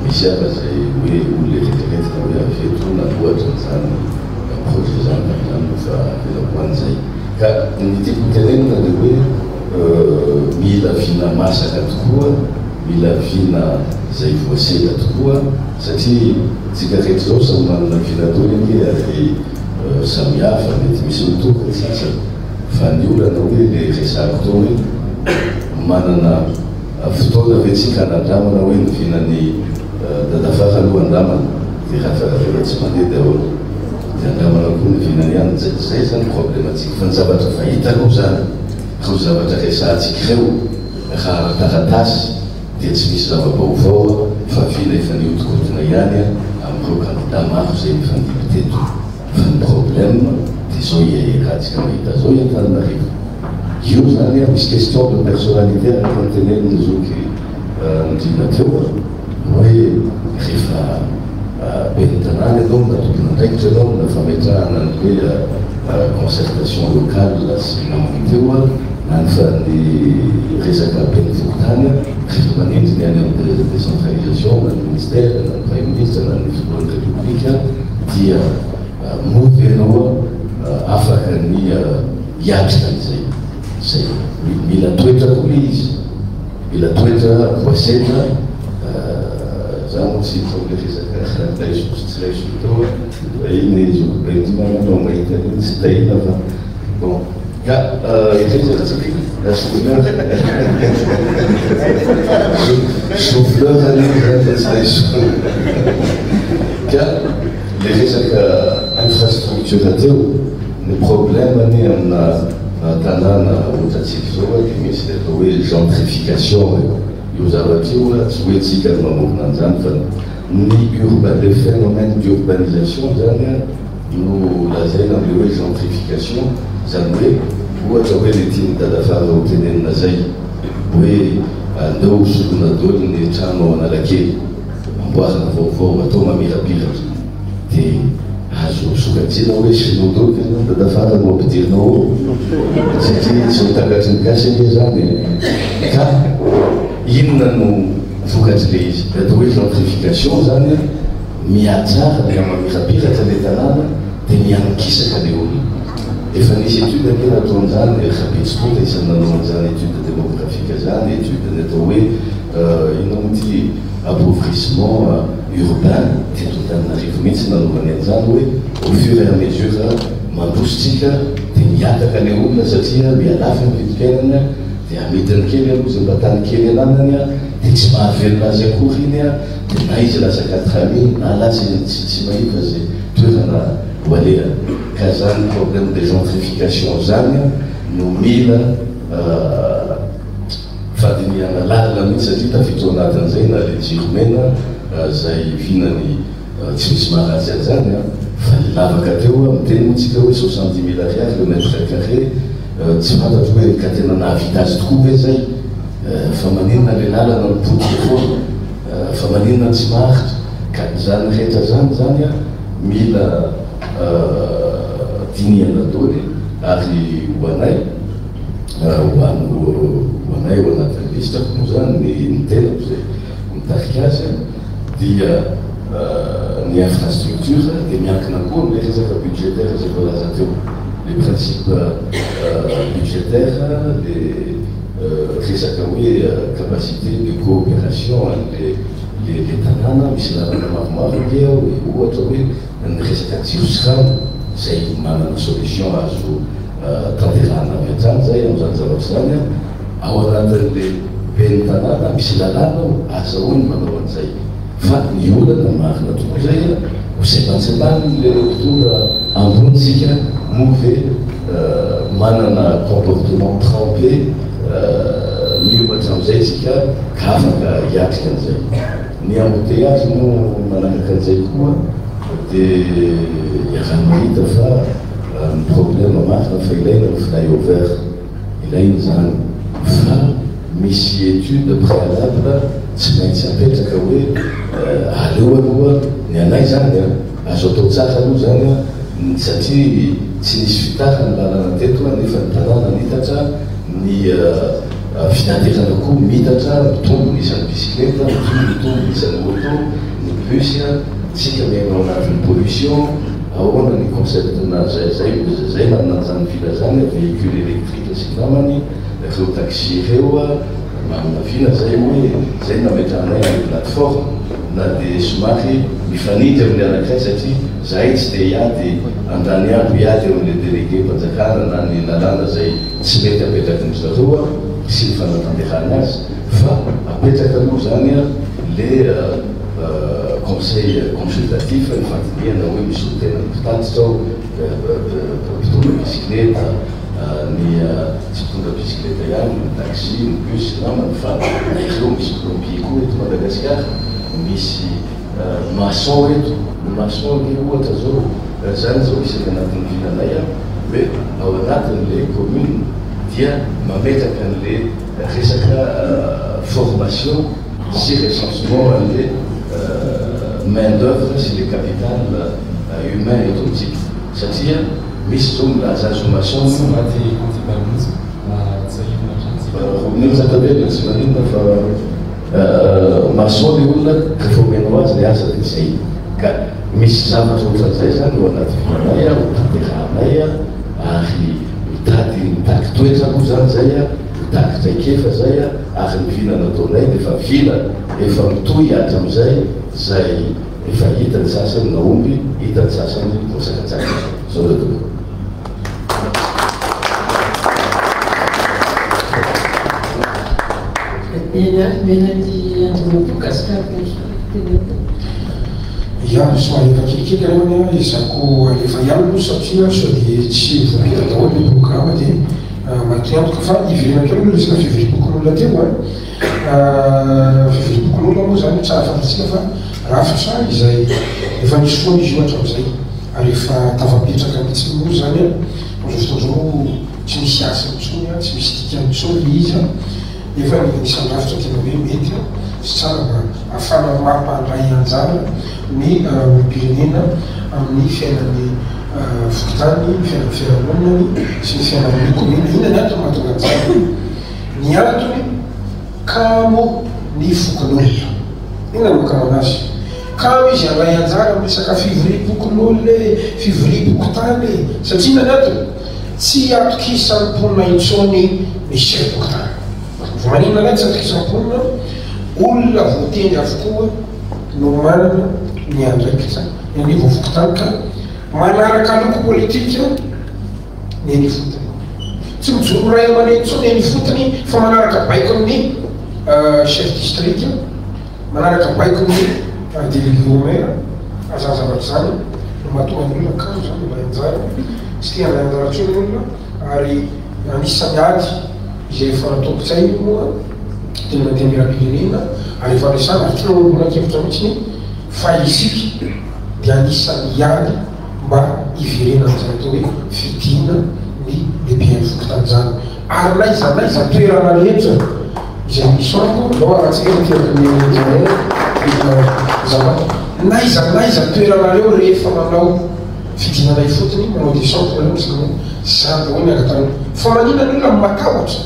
Misy hafa izay hoe olona eritreretina hoe avy eto nanohatra an'izany projet izany fa izany moa fa avelako ho any izay. Ka ny tiako ho tenenina dia hoe mila vina masaka tokoa, mila vina izay voasedra tokoa satria tsika rehetra izao samy manana vina daholo ange ary samihafa, mety misy mitovy ny sasany fa ny olana hoe le resahako teo hoe manana Fotoana ve tsika hanandramana hoe ny vinan'i Dadafara aloha andramana dia raha rehefa tsy mandeha dia ahoana? Dia andramana koa ny vinany ihany, zay zany problème tsika fa ny zavatra fahita aloha zany ireo zavatra resahantsika ireo raha ara-taratasy dia tsy misy zava-baovao fa vina efa nihodinkodina ihany amin'ireo kandida maro izay nifandimby teto. Fa ny problème dia izao iarahantsika mahita izao i Antananarivo. Io izany misy question de personnalité araka ny tenenin'i zoky Ndriana teo hoe rehefa ben'ny tanàna ianao na tompon'andraikitra ianao na fametrahana ny hoe concertation locale sy namany teo na ny ny resaka ben'ny fokontany, rehefa manindry ny any amin'ny décentralisation na ny ministère na ny praiminisitra na ny filohan'ny république dia moa ve ianao afaka ny hiatrika an'izay? Zay. Mila toetra koa ilay izy. Mila toetra voasedra. Za moa tsy hiditra amin'ilay resaka laisoa sy tsy laisoa teo fa iny zokibe ity angamba no mahita an'iny tsy tahiana fa bon. Ka izay zany tsy chou-fleur. Chou-fleur anie zany fa tsy laisoa. Ka ilay resaka infrastructure teo, ny problème anie amina tanàna ohatrantsika izao dia misy ilay atao hoe gentrification e. Io zavatra io tsy hoe tsika no mamorona an'izany fa ny urba, le phénomène d'urbanisation zany no lazaina amin'ilay hoe gentrification, izany hoe ohatra hoe ilay tian'i Dadafara ho tenenina zay hoe andao ho soloina daholo ny trano ao Analakely, amboarina vaovao, atao mamirapiratra. Dia azo sokajiana hoe sinoa daholo ve zany Dadafara no ampidirinao ao? Satria tsy ho takatry ny gasy anie zany e! Ka inona no vokatr'ilay izy? Ilay atao hoe gentrification zany an, mihatsara, mihamamirapiratra ilay tanàna dia mihanikisaka ilay olona. Efa nisy étude anie nataon'izany, Rabetsotra isan'ny nanao an'izany étude démographique zany, étude ny atao hoe inona moa ity appauvrissement urbain teto Antananarivo mihitsy nanaovany an'izany hoe au fur et à mesure mandroso tsika dia mihataka ilay olona satria mihalafo ny vidim-piainana dia amidiny kely aloha izay mba tany kely ananany dia tsy mahavelona azy akory iny dia na izy lasa quatre amis na lasa izy tsy mahita izay toerana ho alehany ka izany problème de gentrification izany no mila Fandinihana lalina mihitsy satria tafiditra ao anatin'izay na ilay jiro mena izay vinany tsy misy maharatsy an'izany an! Fa ny lavaka teo an, miteny moa tsika hoe 70 mille ariary le mètre carré, tsy fantatro hoe ka tena nahavita azy tokoa ve izay? Fa maninona ilay lalana no potika foana? Fa maninona tsy maharitra? Ka izany rehetra izany izany an, mila dinihana daholo ary ho anay, Ho anay ao anatin'ny lisitra moa izany ny tenako izay mitarika azy dia ny infrastructure dia miankina koa amin'ilay resaka budgétaire izay voalaza teo. Le principe budgétaire, le resaka hoe capacité de coopération an'ilay tanàna, misy lalana maromaro ange ao e, ohatra hoe ny resaka jiro sy rano izay manana solution azo Tanterahana avy hatrany izay amin'izany zavatra izany an! Ao anatin'ilay ben'ny tanàna misy lalàna ao, azahoany manao an'izay. Fa ny olana marina tokoa izay an, ho sembantsembanin'ireo mpitondra ambony isika, moa ve manana comportement trempé miohatra amin'izay isika ka afaka hiatrika an'izay. Ny embouteillage moa manaraka an'izay koa dia iaraha-mahita fa Ny problème marina fa ilaina ny fly over, ilaina izany fa misy étude préalable tsy maintsy apetraka hoe aleo aloha ny anay izany an, azo atao tsara aloha izany an, satria tsy nisy fitara ny lalana teto nefa ny tanàna nitatra, ny fitaterana koa mitatra, mitombo ny isan'ny bisikileta, mitombo ny isan'ny moto, ny bus, tsika miaina ao anatin'ny pollution. Ahoana ny concept na zay zay zay manana an'izany filazana véhicule électrique sy namany reo taxi reo a maminavina zay hoe zay nametrahanay anle plateforme na de somary mifanindry amin'ny anankiray satria zahay tsy te hiady andany andro hiady eo amin'le délégué mpanjakana na ny lalàna zay tsy mety apetraky ny zareo a sy ny fanatanterahana azy fa apetraka aloha zany a le Conseil consultatif ny fandinihana hoe misy solontena ny mpitatitra ao, mpitondra bisikileta, Ny tsy mpitondra bisikileta ihany, ny taxi, ny bus namany fa na ireo misy plombier koa eto Madagasikara, misy maçon eto, ny maçon ange ohatra zao, zany zao isany anatin'ny vinanay an, hoe ao anatin'le commune dia mametraka an'le resaka formation sy recensement an'le main d'oeuvre sy le capital humain eto amintsika satria Misy zao milaza azy ho maçon Tsy maty kandida mihitsy na tsiahivina hatrany tsika. Maninona tavela tsy maninona fa maçon le olona ka fa omenao azy le asa de zay ka misy zavatra otran'izay zany ao anaty vinanay ho tanterahanay ary mitady mitaky toetra aloha zany zay mitaky traikefa zay ary ny vina nataonay de efa vina efa mitohy hatramizay zay Efa hita ny sasany nahomby, hita ny sasany voasakatsakana. Misaotra tompoko. Eny ary, omena an'i Andriamatoa Gascar Bonsoa teny aloha. Ya, somary efa kelikely aloha ny ahy, ezahako alefa ihany aloha satria sao dia tsy voapeta daholo ny programa dia maty antoka fa hiverina kely aloha resaka fivoriam-pokonolona teo an. Fivoriam-pokonolona moa izany tsara fantatsika fa rafitra izay efa nisy foana izy io hatramin'izay ary efa tafapetraka mihitsy moa izany an, amin'izao fotoana izao tsy misy hasiny intsony an, tsy misy dikany intsony ilay izy an, nefa ny anisan'ny rafitra tena hoe mety sy tsara mba ahafahana mampandray anjara ny olom-pirenena amin'ny fiainan'ny fokontany, ny fiainan'ny fiarahamonina sy ny fiainan'ny kaominina. Inona ny antony mahatonga an'izany? Ny antony, kamo ny fokonolona. Inona no mahakamana azy? Kamo izy handray anjara amin'ny resaka fivoriam-pokonolona e, fivoriam-pokontany e. Satria inona ny antony? Tsy atokisan'ny mponina intsony ny chef-pokontany. Vao maninona indray tsy atokisan'ny mponina? Olona voatendry avokoa no manana ny andraikitra eny anivon'ny fokontany ka manaraka loko politika. ny eny ifotony. Tsy mijoro ray aman-dreny intsony ny eny ifotony fa manaraka baikon'ny chef district, manaraka baikon'ny délégué au maire, ary izany zavatra izany no mahatonga ny olona kamo izany handray anjara, tsy te handray anjara intsony ny olona ary anisan'ny ady izay efa nataoko tsaina io moa teny amin'ny Antenimierampirenena ary efa resahana ary tsy nanombohan-kevitra mihitsy fa isika dia anisan'ny hiady mba hiverenan'izany atao hoe fidiana ny lehiben'ny fokontany izany. Ary n'aiza n'aiza toerana rehetra izay misy amiko, ndao harantsika ny teraky ny Jael, zava, n'aiza n'aiza toeranareo rehefa manao fidinana ifotony, manao descente nareo misy manao, zany daholo ny angatanao. Fa maninona ny olona matahotra?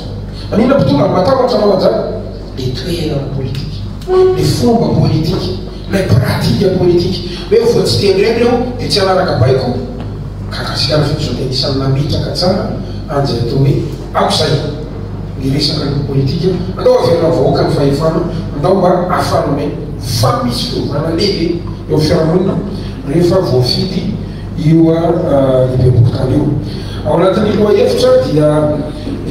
Maninona mpitondra matahotra manao an'izany? Le toerana politika, le fomba politika. Ilay pratique politique hoe vao tsy tendrena eo dia tsy hanaraka baiko ka Gasikara Fitosoa dia anisan'ny nametraka tsara an'izay atao hoe aoka izay ny resaka loko politika, andao averina amin'ny vahoaka ny fahefana, andao mba ahafahana miaina fa misy fiovana lehibe eo amin'ny fiarahamonina rehefa voafidy io lehibem-pokontany io. Ao anatin'ny lohahevitra dia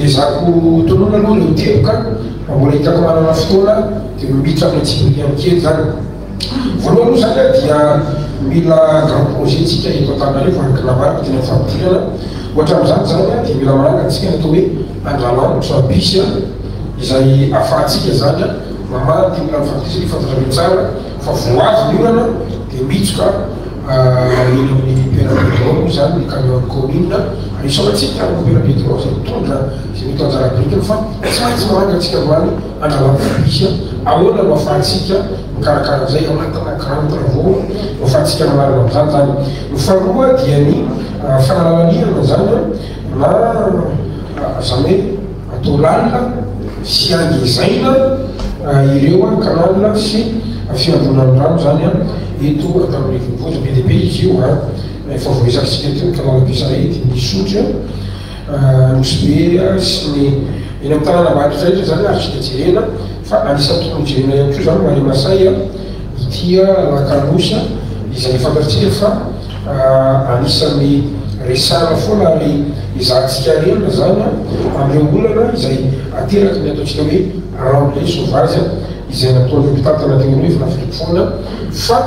ezahako tononina aloha ireo teboka raha mbola hitako manana fotoana. Dia miditra amin'ny antsipiriany kely izany. Voalohany aloha izany dia mila grand projet tsika eto Antananarivo araka ny nambarako teny amin'ny fampidirana. Ohatra amin'izany izany dia mila manangana tsika ny atao hoe Andralanitra bis izay ahafahantsika izany mamaha ity olan'ny fampidisana ity. Fantatrareo tsara fa vao avy ny orana dia mitsoka eny amin'ny Père Pedro moa izany ny camion-n'ny commune. Ary isaorantsika ny Père Pedro izay mitondra izay mety ho anjara birikiny fa tsy maintsy manangana tsika androany. Andralanitra Ahoana no afahantsika mikarakara an'izay ao anatina grand travaux no afahantsika manarina an'izany izany. Ny faharoa dia ny fanalalanirana izany na izany hoe atao lalina sy angezaina ireo canal sy fiandronan'ny rano izany eto Antananarivo Renivohitra. Be dia be izy io an, efa voaresakitsika teo ny canal Besarety, ny Isotry. Nosy Be sy ny eny amin'ny tanàna ambany rehetra izany azontsika jerena fa anisan'ny tokony hojerena ihany koa izany Marais Masay ity lac Anosy izay fantatsika fa anisan'ny resahana foana ary ezahantsika arenina izany amin'ireo olana izay ateraky ny ataontsika hoe remblai sauvage izay nataon'ny mpitantana teo aloha efa naveriko foana fa.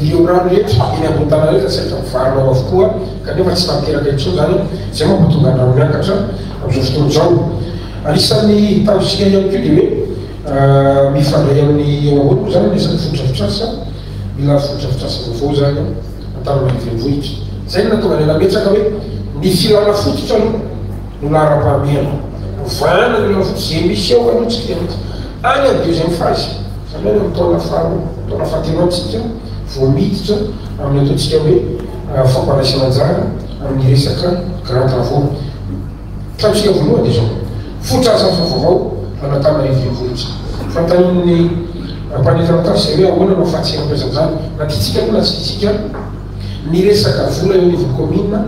Ireo rano rehetra eny ambony tanàna rehetra saika mivarina ao avokoa kanefa tsy tanteraka intsony izany, izay mampatonga ny rano miakatra amin'izao fotoana izao. Anisan'ny tanjontsika ihany koa dia hoe mifandray amin'ny eo ambony moa izany ny resaka fotodrafitrasa, mila fotodrafitrasa vaovao izany Antananarivo Renivohitra. Izay no nahatonga anay nametraka hoe ny filana fototra aloha no laharam-pahamehana. Ovana ny olana fototra, izay misy eo aloha tsy kitihana. Any amin'ny deuxième phase, izany hoe any amin'ny taona faharoa, taona fahatelo any isika vao miditra amin'ny ataontsika hoe fampandraisana anjara amin'ny resaka grand travaux. Tanjontsika voalohany dia izao, fotodrafitrasa vaovao an'Antananarivo Renivohitra. Fanontanian'ny mpanety taratasy izay hoe ahoana no ahafahantsika mampiasa an'izany, na tiantsika aloha na tsy tiantsika, ny resaka vola eo anivon'ny kaominina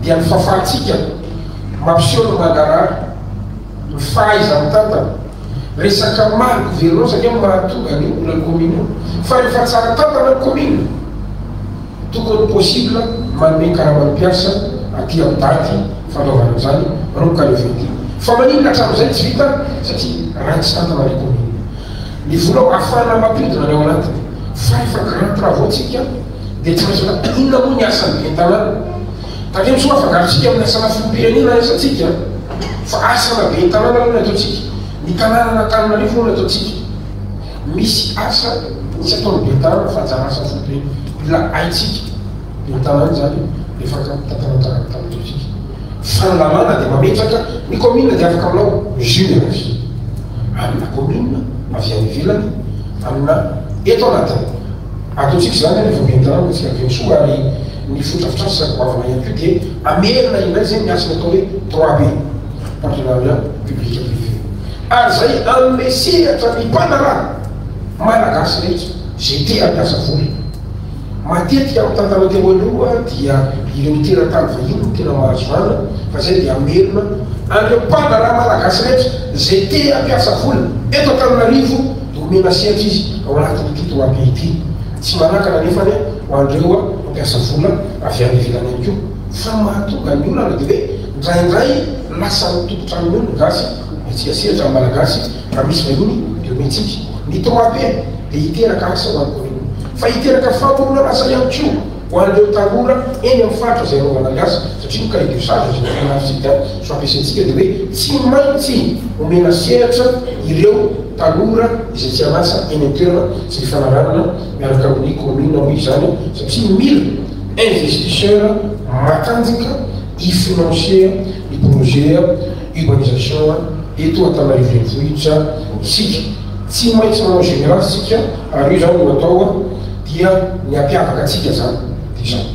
dia ny fahafahantsika mampiseho ny mangarahara, ny fahaiza-mitantana, resaka mal gouvernance ange no mahatonga ny olan'ny kaominina io, fa rehefa tsara tantana ny kaominina, tokony possible manome karaman'ny mpiasa aty amin'ny daty fanaovana an'izany manomboka le vingt. Fa maninona hatramin'izay tsy vita? Satria ratsy tantana ilay kaominina. Ny vola ao ahafahana mampiodina ny ao anatiny, fa rehefa grand travaux tsika dia tsy maintsy mba inona moa ny asan'ny ben'ny tanàna? Tandremo sao afangarontsika amin'ny asana filoham-pirenena ny asantsika fa asana ben'ny tanàna aloha ny ataontsika, ny tanànan'Antananarivo aloha ny ataontsika. Misy asa tsy ataon'ny ben'ny tanàna fa anjara asan'ny filoham-pirenena. Mila haintsika ben'ny tanàna izany rehefa tantanana Antananarivo. Fa ny lalàna dia mametraka ny commune dia afaka manao jumelage amina commune avy any ivelany amina eto anatiny. Ataontsika izany rehefa ben'ny tanàna tsika Venosoa ary ny fotodrafitrasa goavana ihany koa dia hamerina indray izay ny asany atao hoe 3B, partenariat public privé. Ary izay hanome sehatra ny mpandraharaha malagasy rehetra izay te hampiasa vola. Matetika amin'ny tantana teo aloha dia ireo teratany vahiny no tena mahazo vahana fa izay dia hamerina an'ireo mpandraharaha malagasy rehetra izay te hampiasa vola eto Antananarivo dia omena sehatra izy ao anatin'ity 3B ity. Tsy manakana anefa ny ho an'ireo mpampiasa vola avy any ivelany ihany koa fa ny mahatonga ny olana dia hoe indraindray lasa ny tompon-trano io ny gasy omentsika sehatra ny malagasy raha misy vahiny dia omentsika. Ny 3B dia hiteraka asa ho an'ny commune fa hiteraka famoronana asa ihany koa ho an'ireo tanora eny amin'ny faritra izay anaovana ny asa satria ny cahier de charge izay nampianarintsika sy ampiasaintsika dia hoe tsy maintsy omena sehatra ireo tanora izay tsy an'asa eny an-toerana izay ifanarahana miaraka amin'ny commune moa izany satria mila investisseur matanjaka hi-financer ny projet urbanisation eto Antananarivo Renivohitra isika. Tsy maintsy manao général isika ary io izany no atao dia ny hampiavaka antsika izany dia izao.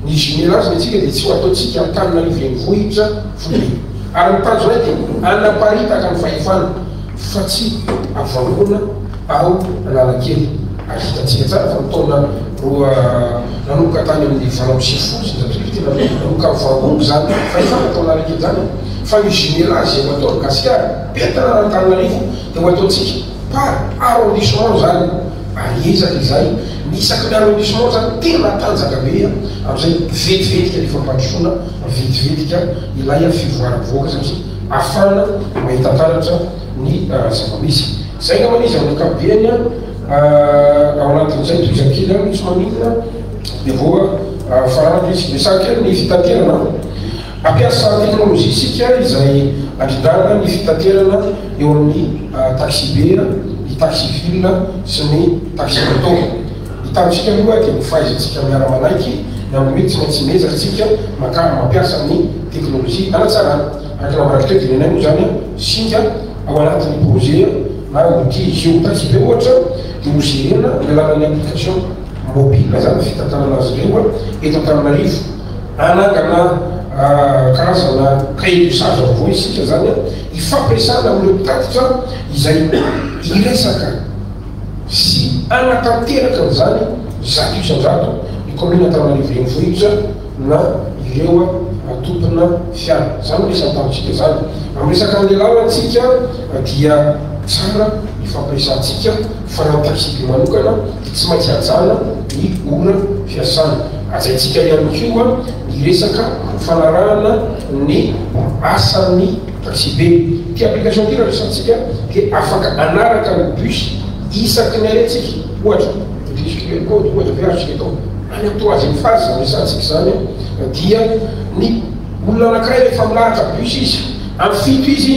Ny jumelage ny antsika dia tsy ho ataontsika Antananarivo Renivohitra foibe. Ary ny tanjonay dia hanaparitaka ny fahefana fa tsy avangoana ao Analakely. Ary hitantsika tsara fa ny taona roa nanomboka tany amin'ny 1998 tena nanomboka nivangongo izany fahefana tao Analakely izany fa io jumelage izay ho ataon'i Gasikara be tanàn'Antananarivo dia ho ataontsika par arrondissement izany ary hiezaka izahay ny isaky ny arrondissement izany tena hatanjaka be amin'izay vetivetika ny fampandrosoana vetivetika ilay fivoaran'ny vahoaka satria afahana mahita taratra ny zava-misy. Izay angambany izy amin'ny ankapobeny ao anatin'izay tohizako kely ihany tsy maninona dia voa faranako izy. Resahako kely ny fitaterana. Hampiasa teknolojia isika izay handrindrana ny fitaterana eo amin'ny taxi-be, ny taxi-ville sy ny taxi-moto. Ny tanjontsika aloha dia ny fahaizantsika miara-manaiky ny amin'ny hoe tsy maintsy miezaka isika maka mampiasa ny teknolojia hanatsarana. Araka ny nambarako teo dia ny anay moa izany singa ao anatin'ny projet na outil izy io. Taxi-be ohatra dia ho gerena amin'ny alalan'ny application mobile izany ny fitantanana azy ireo eto Antananarivo. Hanangana karazana cahier de charge vaovao isika izany hifampiresahana amin'ireo mpitatitra izay hiresaka sy hanatanteraka an'izany 100% ny kaominina Antananarivo Renivohitra na ireo tompona fiara. Izany no isan'ny tanjontsika izany. Raha miresaka ny lalantsika dia tsara ny fampiresahantsika fa raha ny taxi-be manokana dia tsy maintsy hajana ny ora fiasana. Hajaintsika ihany koa ny resaka fanarahana ny asan'ny taxi-be. Ity application ity raha resahantsika dia afaka hanaraka ny bus isaky ny arrêt tsika. Ohatra, fiche QR code ohatra ve azontsika atao. Any amin'ny troisième phase izany resahantsika izany dia ny olona anankiray rehefa milahatra bus izy, amin'ny 7 izy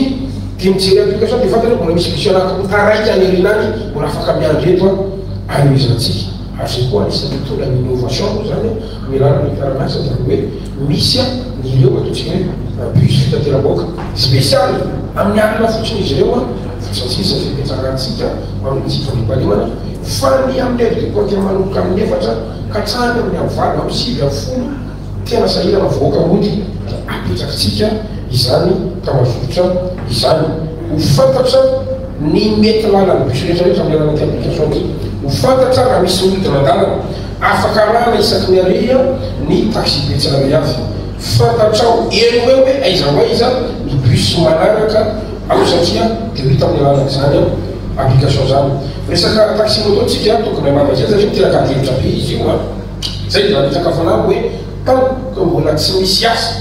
dia mijery application dia fantany hoe mbola misy bus anankiroa taraiky any aoriana any mbola afaka miandry eto aho anohizantsika. Ary izay koa anisan'ny mitondra ny innovation moa izany amin'ny alalan'ny mpiara-miasa izany hoe misy ny ireo ataontsika hoe bus fitateram-bahoaka spécial amin'ny alina fotsiny izy ireo fa tsy maintsy misy ny fipetsarantsika ho amin'ny tsy fandriampahalemana fa ny amin'ny heure de pointe manomboka amin'ny 4 ka hatrany amin'ny amin'ny 8, amin'ny 9, amin'ny 10 tena sahirana vahoaka mody dia apetrakitsika izany tambazotra izany ho fantatra ny mety lalan'ny bus rehetra rehetra amin'ny alalan'ity application ity ho fantatra raha misy midina an-dalana afaka arahana isaky ny aleha ny taxi-be tsirairay avy fantatrao eo ho eo hoe aiza ho aiza ny bus manaraka ao satria dia ho hita amin'ny alalan'izany application izany. Resaka taxi moto tsika tokony hanava izay satria miteraka adihevitra be izy io an! Izay dia nametraka fanamby hoe tant que mbola tsy misy asa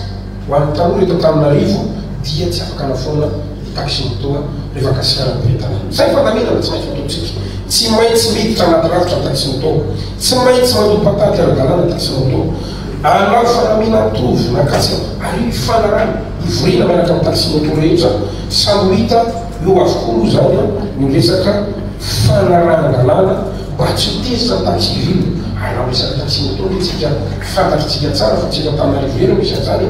ho an'ny tanora eto Antananarivo dia tsy afaka anafoana ny taxi moto rehefa gasikara ny be tanàna. Izay fandaminana tsy maintsy ataontsika. Tsy maintsy miditra anaty rafitra ny taxi moto. Tsy maintsy mandoa patate ara-dalàna ny taxi moto. Anao fanamiana mitovy na kasika ary io ifanarahana, ivoriana miaraka amin'ny taxi moto rehetra samy ho hita eo avokoa moa izany ny resaka fanarahan-dalàna mba tsy ho tezitra ny taxi ville ary raha miresaka taxi moto nge tsika fantatritsika tsara fa tsy eto Antananarivo irery no misy an'izany e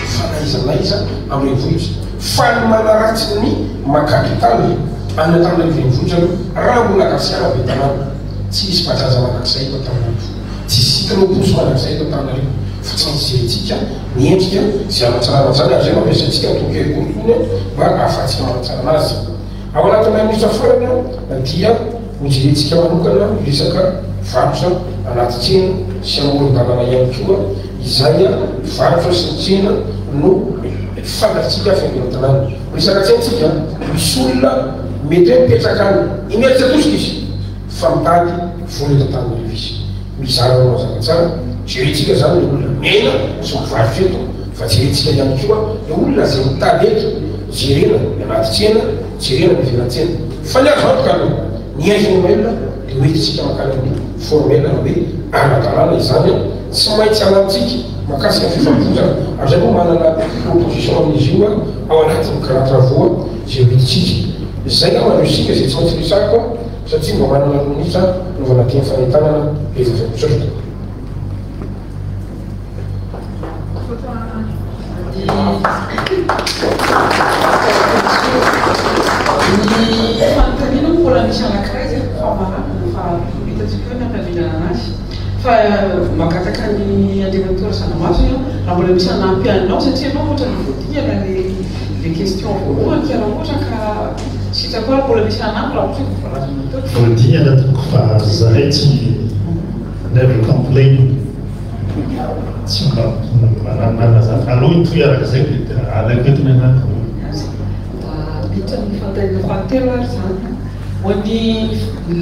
fa na aiza na aiza amin'ny renivohitra fa ny manaratsy ny maha capitale any Antananarivo renivohitra aloha raha mbola gasikara be tanàna tsy hisy bajaj mandrakizay eto Antananarivo. Tsy cyclo-pousse mandrakizay eto Antananarivo fa tsy maintsy jerentsika ny endrika izay hanatsarana an'izany ary izay no ampiasaintsika ny tokehiko itony mba ahafahantsika manatsara anazy. Ao anatin'ilay minitra farany dia hojerentsika manokana ny resaka varotra anaty tsena sy amoron-dalana ihany koa izay varotra sy ny tsena no fantatsika fiangonan-tanàna. Resaka tsena tsika, misy olona mety hoe mipetraka any Imerintsiatosika izy. Fa mitady vola eto Antananarivo izy. Mizara manao zava-tsara. Jerentsika izany ilay olona miaina sy mivarotra eto, fa jerentsika ihany koa ilay olona izay mitady eto. Jerena ny anaty tsena, jerena ny ivelan'ny tsena. Fa ny azo antoka aloha, ny informel dia hoentintsika mankany amin'ny formel na hoe ara-dalàna izany. Tsy maintsy alamintsika mahakasika ny fifampivozana. Ary izay moa manana proposition amin'izy io ao anatin'ny grand travaux izay hoentintsika. Izay angamba no isika izay tsy maintsy resahiko. Satria mba manana roa minitra anaovana teny fanentanana rehefa avy eo. Misaotra tompoko. Ny fanontaniana moa mbola misy anankiray izay vao famaranana fa hitantsika eo ny handaminana anazy. Fa mangataka ny Andriamatoa Razanamahazo aho raha mbola misy hanampy anao satria ianao ohatran'ny voadingana ilay question voalohany ka raha ohatra ka Sitrako raha mbola misy hanampy raha ohatra ka voalazanao teo. Voadingana tompoko fa zahay tsy never complain tsy mba manana zany aleo hitohy arak'izay dia alaiko eto ny anah. Miditra amin'ny fanontaniana fahatelo ary izany. Ho an'ny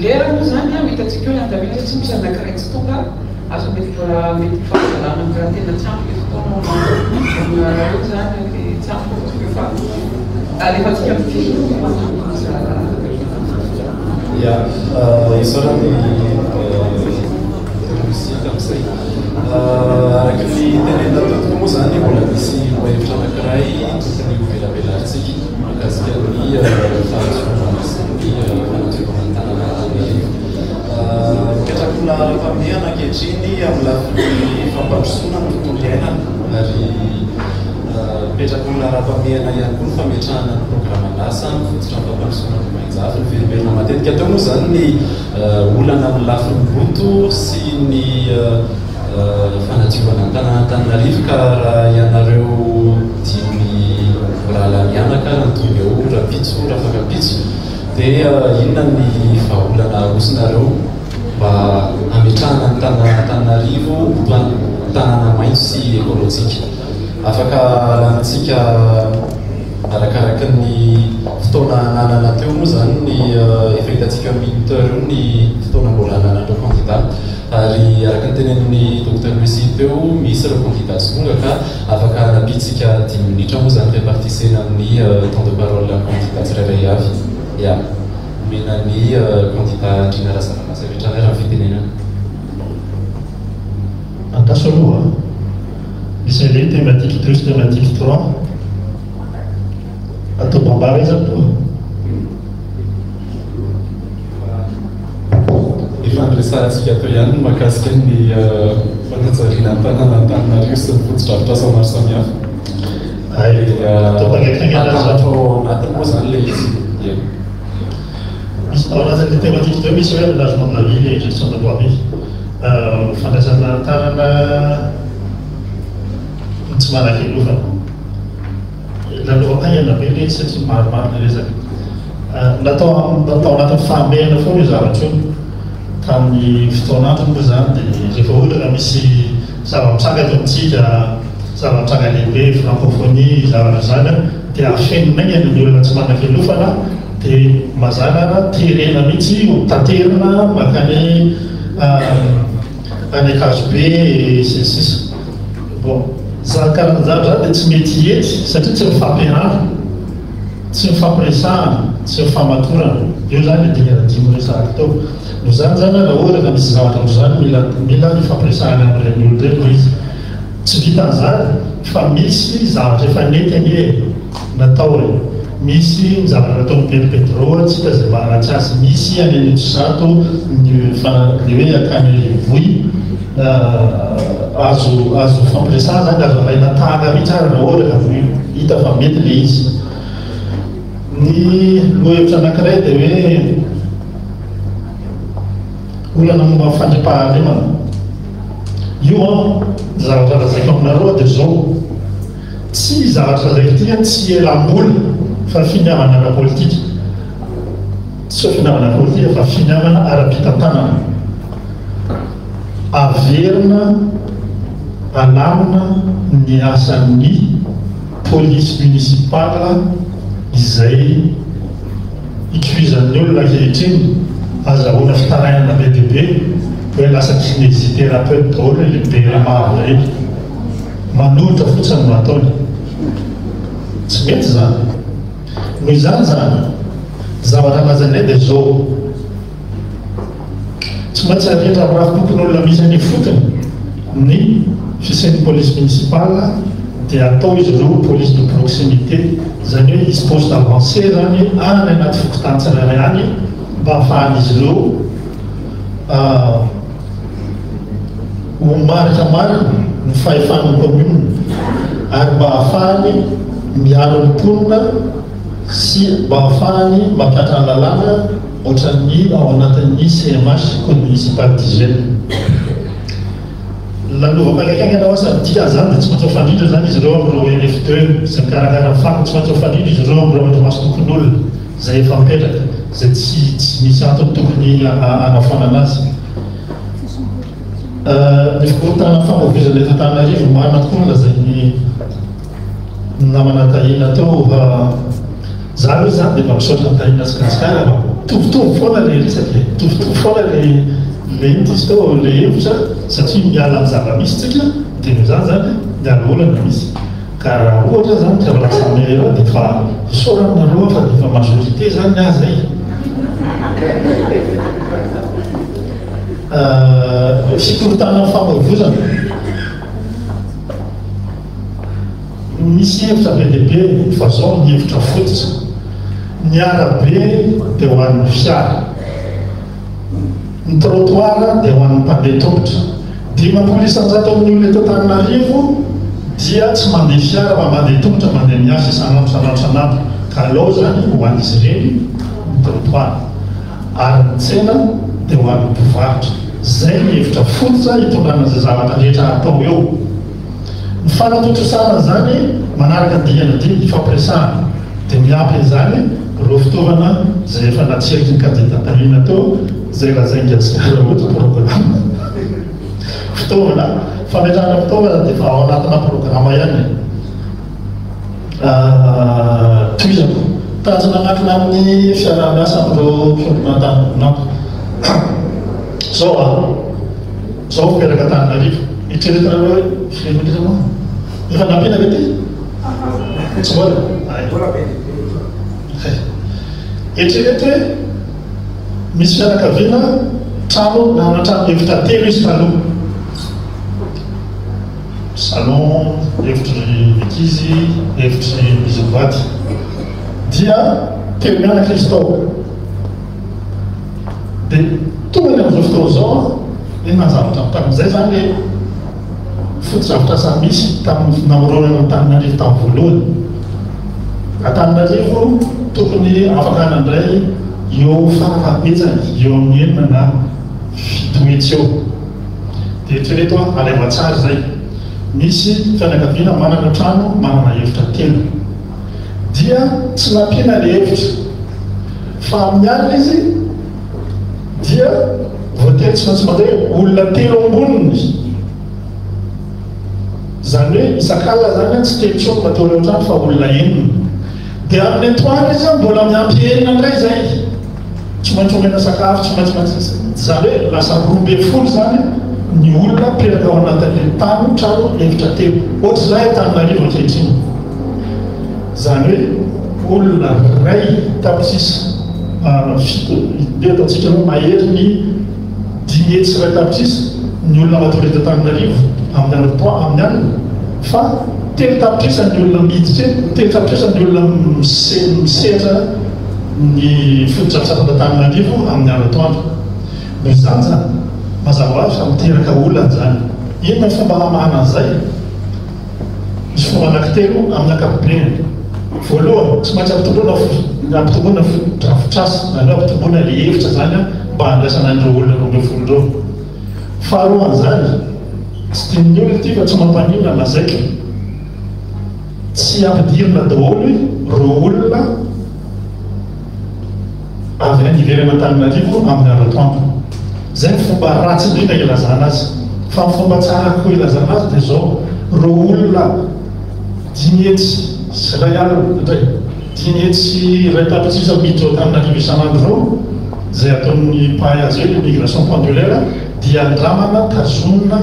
lera moa izany ho hitantsika eo ny andaminana satria misy anankiray tsy tonga asa mety mbola mety hifampizarana amin'ny raha tena tsy ampy ilay fotoana ho anareo izany dia tsy ampy fa fa alefantsika amin'ny Ya, isaorana ny Rosia tamin'izay. Araka ny tenenina teo tokoa moa izany mbola misy lohahevitra anankiray tokony hovelabelarintsika mahakasika ny fahadiovana sy ny fanadiovana ny tanàna Antananarivo. Mipetraka ho laharam-pahamehana ankehitriny amin'ny lafiny fampandrosoana ny tontolo iainana ary Mipetraka ho laharam-pahamehana ihany koa ny fametrahana ny programan'asa mifototra amin'ny fampandrosoana ny Lovainjafy. Niverimberina matetika teo moa izany ny olana amin'ny lafiny loto sy ny fanadiovana ny tanàn'Antananarivo ka raha ianareo dimy mirahalahy mianaka ary no tonga eo rahampitso, rafakampitso dia inona ny vahaolana arosonareo? mba hametrahana ny tanàn'Antananarivo ho tanàna maitso sy ekolojika. Afaka lanintsika arakaraka ny fotoana ananana teo moa izany ny efa hitantsika eo amin'ny minuteur eo ny fotoana mbola ananan'ireo kandida ary araka ny tenenin'ny Docteur Lucie teo misy ireo kandida tsy tonga ka afaka hanampiantsika dimy minitra moa izany repartissena amin'ny temps de parole an'ny kandida tsirairay avy. Ya. Omena ny kandida Ndriana Razanamasy avy hatrany ary ny fitenenana. Andraso aloha a! Misy an'ilay thématique deux sy thématique trois. Atao bambara iza aloha. Efa noresahantsika teo ihany ny mahakasika ny fanajariana ny tanànan'Antananarivo sy ny fotodrafitrasa maro samihafa. Hay, atao mpangaikaingana aza. Atambatra ao anatiny moa izany ilay izy. Ie. Misy ao anatin'ilay thématique deux misy hoe aménagement de la ville et gestion de voirie. Fandraisana an-tanana ny tsy manan-kialofana. Lalaovako haingana be ilay izy satria maromaro ny resaka. Natao natao anatin'ny fahamehana foana io zavatra io. Tamin'ny fotoan'androny moa izany dia rehefa ohatra ka misy zava-mitranga eto amintsika, zava-mitranga lehibe, francophonie, zavatra izany an, dia afenina haingana ny olona tsy manan-kialofana dia mazàna ary terena mihitsy ho taterina mankany any Ankazobe sy ny sisa. Bon, izany karazan-javatra izany dia tsy mety hety satria tsy mifampiarahana, tsy mifampiresahana, tsy mifamatorana. Eo izany ilay dingana dimy noresahako teo. Noho izany izany raha ohatra ka misy zavatra ohatr'izany mila mila ifampiresahana amin'ireny olona ireny ilay izy. Tsy vitan'izany fa misy zavatra efa nety anie e! Natao e! Misy ny zavatra nataon'i Père Pedro tsy hita izay maharatsy azy. Misy any Anosizato ny fa ny hoe akany Rivoy azo azo fampiresahana zany, azo alaina tahaka mihitsy ary raha ohatra ka hita fa mety le izy. Ny lohahevitra anankiray dia hoe olana momba ny fandriampahalemana. Io an, ny zavatra lazaiko aminareo dia izao. Tsy zavatra lazaiko ity an, tsy elam-bola fa finiavana ara-politika. Tsy hoe finiavana ara-politika fa finiavana ara-pitantanana. Averina alamina ny asan'ny police municipale izay ikoizan'ny olona ankehitriny. Azahoana fitarainana be dia be hoe lasa kinésithérapeute daholo ilay béret mavo ireny. Manolotra fotsiny no ataony. Tsy mety izany. Noho izany izany, ny zavatra lazainay dia izao, tsy maintsy arindra amin'ny rafi-pokonolona misy any ifotony ny fisian'ny police municipale dia atao izy ireo police de proximité, izany hoe hisy poste avancé izany any anaty fokontany tsirairay any mba hahafahan'izy ireo Ho marika marina ny fahefan'ny kaominina ary mba hahafahany miaro ny mponina sy mba hahafahany mampihatra ny lalàna ohatran'ny ao anatin'ny CMH, Code Municipal d'Hygiène. Lalovako haingankaingana aho asa ny dikan'izany dia tsy maintsy mifandrindra izany izy ireo amin'ireo NF2 izay mikarakara ny fako, tsy maintsy mifandrindra izy ireo amin'ireo andrimasom-pokonolona izay efa mipetraka, izay tsy tsy misy antony tokony hanafoanana azy. Ny fikorontanan'ny famoivoizana eto Antananarivo, marina tokoa ny lazain'ny namana Tahina teo fa za aloha izany dia mba misaotra an'i Tahina sy Gasikara fa mitovitovy foana ilay resaka e, mitovitovy foana ilay ilay inona izy teo, ilay hevitra satria miala amin'ny zava-misy tsika dia noho izany izany miala olana misy. Ka raha ohatra zany ka lasa maire dia efa isaorana nareo fa dia efa majorité zany ny ahy zay. Fikorontanana famoivozana. Misy hevitra be dia be fa zao ny hevitra fototra. Ny arabe dia ho an'ny fiara. Ny trottoir dia ho an'ny mpandeha tongotra. 50% amin'ny olona eto Antananarivo dia tsy mandeha fiara fa mandeha tongotra, mandeha miasa isan'andro isan'andro isan'andro. Ka alao izany ho an'izy ireny ny trottoir. Ary ny tsena dia ho an'ny mpivarotra. Izay ny hevitra fototra hitondrana izay zavatra rehetra atao eo. Ny fanatontosana an'izany manaraka ny dingana dimy ifampiresahana dia miampy an'izany ireo fitaovana izay efa natseriky ny kandida Tahina teo izay lazain'i Gasikara hoe programa. Fitaovana, fametrahana fitaovana dia efa ao anatina programa ihany e. Tohizako. Tanjona miankina amin'ny fiaraha-miasa amin'ireo mpiondrona an-tanimbolin'antoka. Izao an! Zao mipetraka Antananarivo. Eritreretinareo hoe firy minitra moa? Efa nampiana ve ty? Tsy mbola? Ay. Hay. Eritrereto hoe misy fianakaviana trano nanana trano efitra telo izy taloha. Salon, efitry ny ankizy, efitry izy mivady. Dia telo mianaka izy tao. Dia tonga ny amin'izao fotoana izao an, inona ny zavatra tamin'izay izany le fotodrafitrasa misy tamin'ny namoronana Antananarivo tamin'ny voalohany. Antananarivo tokony afaka nandray eo farafahabetsany eo amin'ny enina na 700 eo. Dia eritrereto an, alaivo an-tsary izay. Misy fianakaviana manana trano manana efitra telo. Dia tsy nampiana ilay efitra. Fa amin'ny alina izy dia voatery tsy maintsy mandray olona telo amboniny. Izany hoe isak'alina izany an, tsy telo intsony no matory ao an-trano fa olona enina. Dia amin'ny atoandro izy an, mbola miampy enina indray izay. Tsy maintsy omena sakafo, tsy maintsy maintsy, izany hoe lasa 12 izany ny olona mipetraka ao anatin'ilay tany, trano efitra telo. Ohatr'izay Antananarivo ankehitriny. Izany hoe olona 1 tapitrisa fito, ndeha ataontsika hoe mahery ny 1 500 tapitrisa ny olona matory eto Antananarivo amin'ny andro atoandro, amin'ny alina, fa 3 tapitrisa ny olona miditra eto, 3 tapitrisa ny olona misehatra ny fotodrafitrasan'Antananarivo amin'ny andro atoandro. Noho izany izany, mazava ho azy fa miteraka olana izany. Inona ny fomba hamahana an'izay? Misy fomba anankitelo amin'ny ankapobeny. Voalohany, tsy maintsy ampitomboina ampitomboina fotodrafitrasa, izany hoe ampitomboina ilay hevitra izany mba handraisana an'ireo olona 12 ireo. Faharoa an'izany, tsy tian'ny olona ity fa tsy mampaninona, lazaiko. Tsy ampidirina daholo ireo olona avy any ivelan'Antananarivo amin'ny andro atoandro. Izay ny fomba ratsy indrindra ilazana azy. Fa ny fomba tsara kokoa ilazana azy dia izao, ireo olona 1 500 indray, 1 500 000 miditra ao Antananarivo isan'andro ireo, izay ataon'ny mpahay azy hoe l'immigration pendulaire, dia andramana tazonina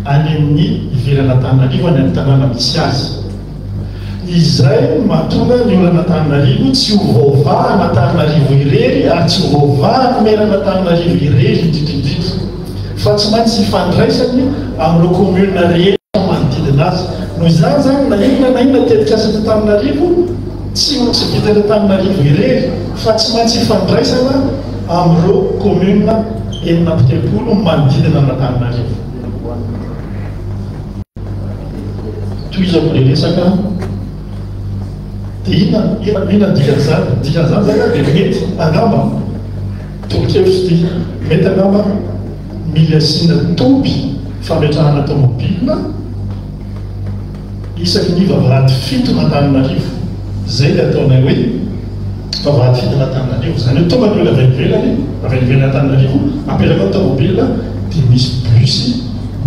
any amin'ny ivelan'Antananarivo, any amin'ny tanàna misy azy. Izay no mahatonga ny olan'Antananarivo tsy ho voavahan'Antananarivo irery ary tsy ho voavahan'ny meran'Antananarivo irery indrindra indrindra fa tsy maintsy ifandraisany amin'ireo commune rehetra manodidina azy. Noho izany izany na inona na inona tetikasa eto Antananarivo tsy ho tsy vitan'Antananarivo irery fa tsy maintsy ifandraisana amin'ireo commune 36 manodidina an'Antananarivo. Tohizako ilay resaka dia inona inona inona ny dikan'izany? Ny dikan'izany zany dia mety angamba, tolo-kevitra ity, mety angamba mila asiana toby fametrahana tomobile isaky ny vavahady fiton'Antananarivo. Izay ilay ataonay hoe vavahady fiton'Antananarivo. Izany hoe tonga ny olona avy any ivelany, avy any ivelan'Antananarivo, apetraka ao ny tomobile dia misy bus,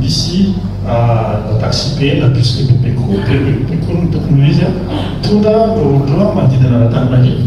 misy na taxi-be na bus bebe kokoa, bebe kokoa no tokony ho izy, mitondra ireo olona ireo manodidina an'Antananarivo.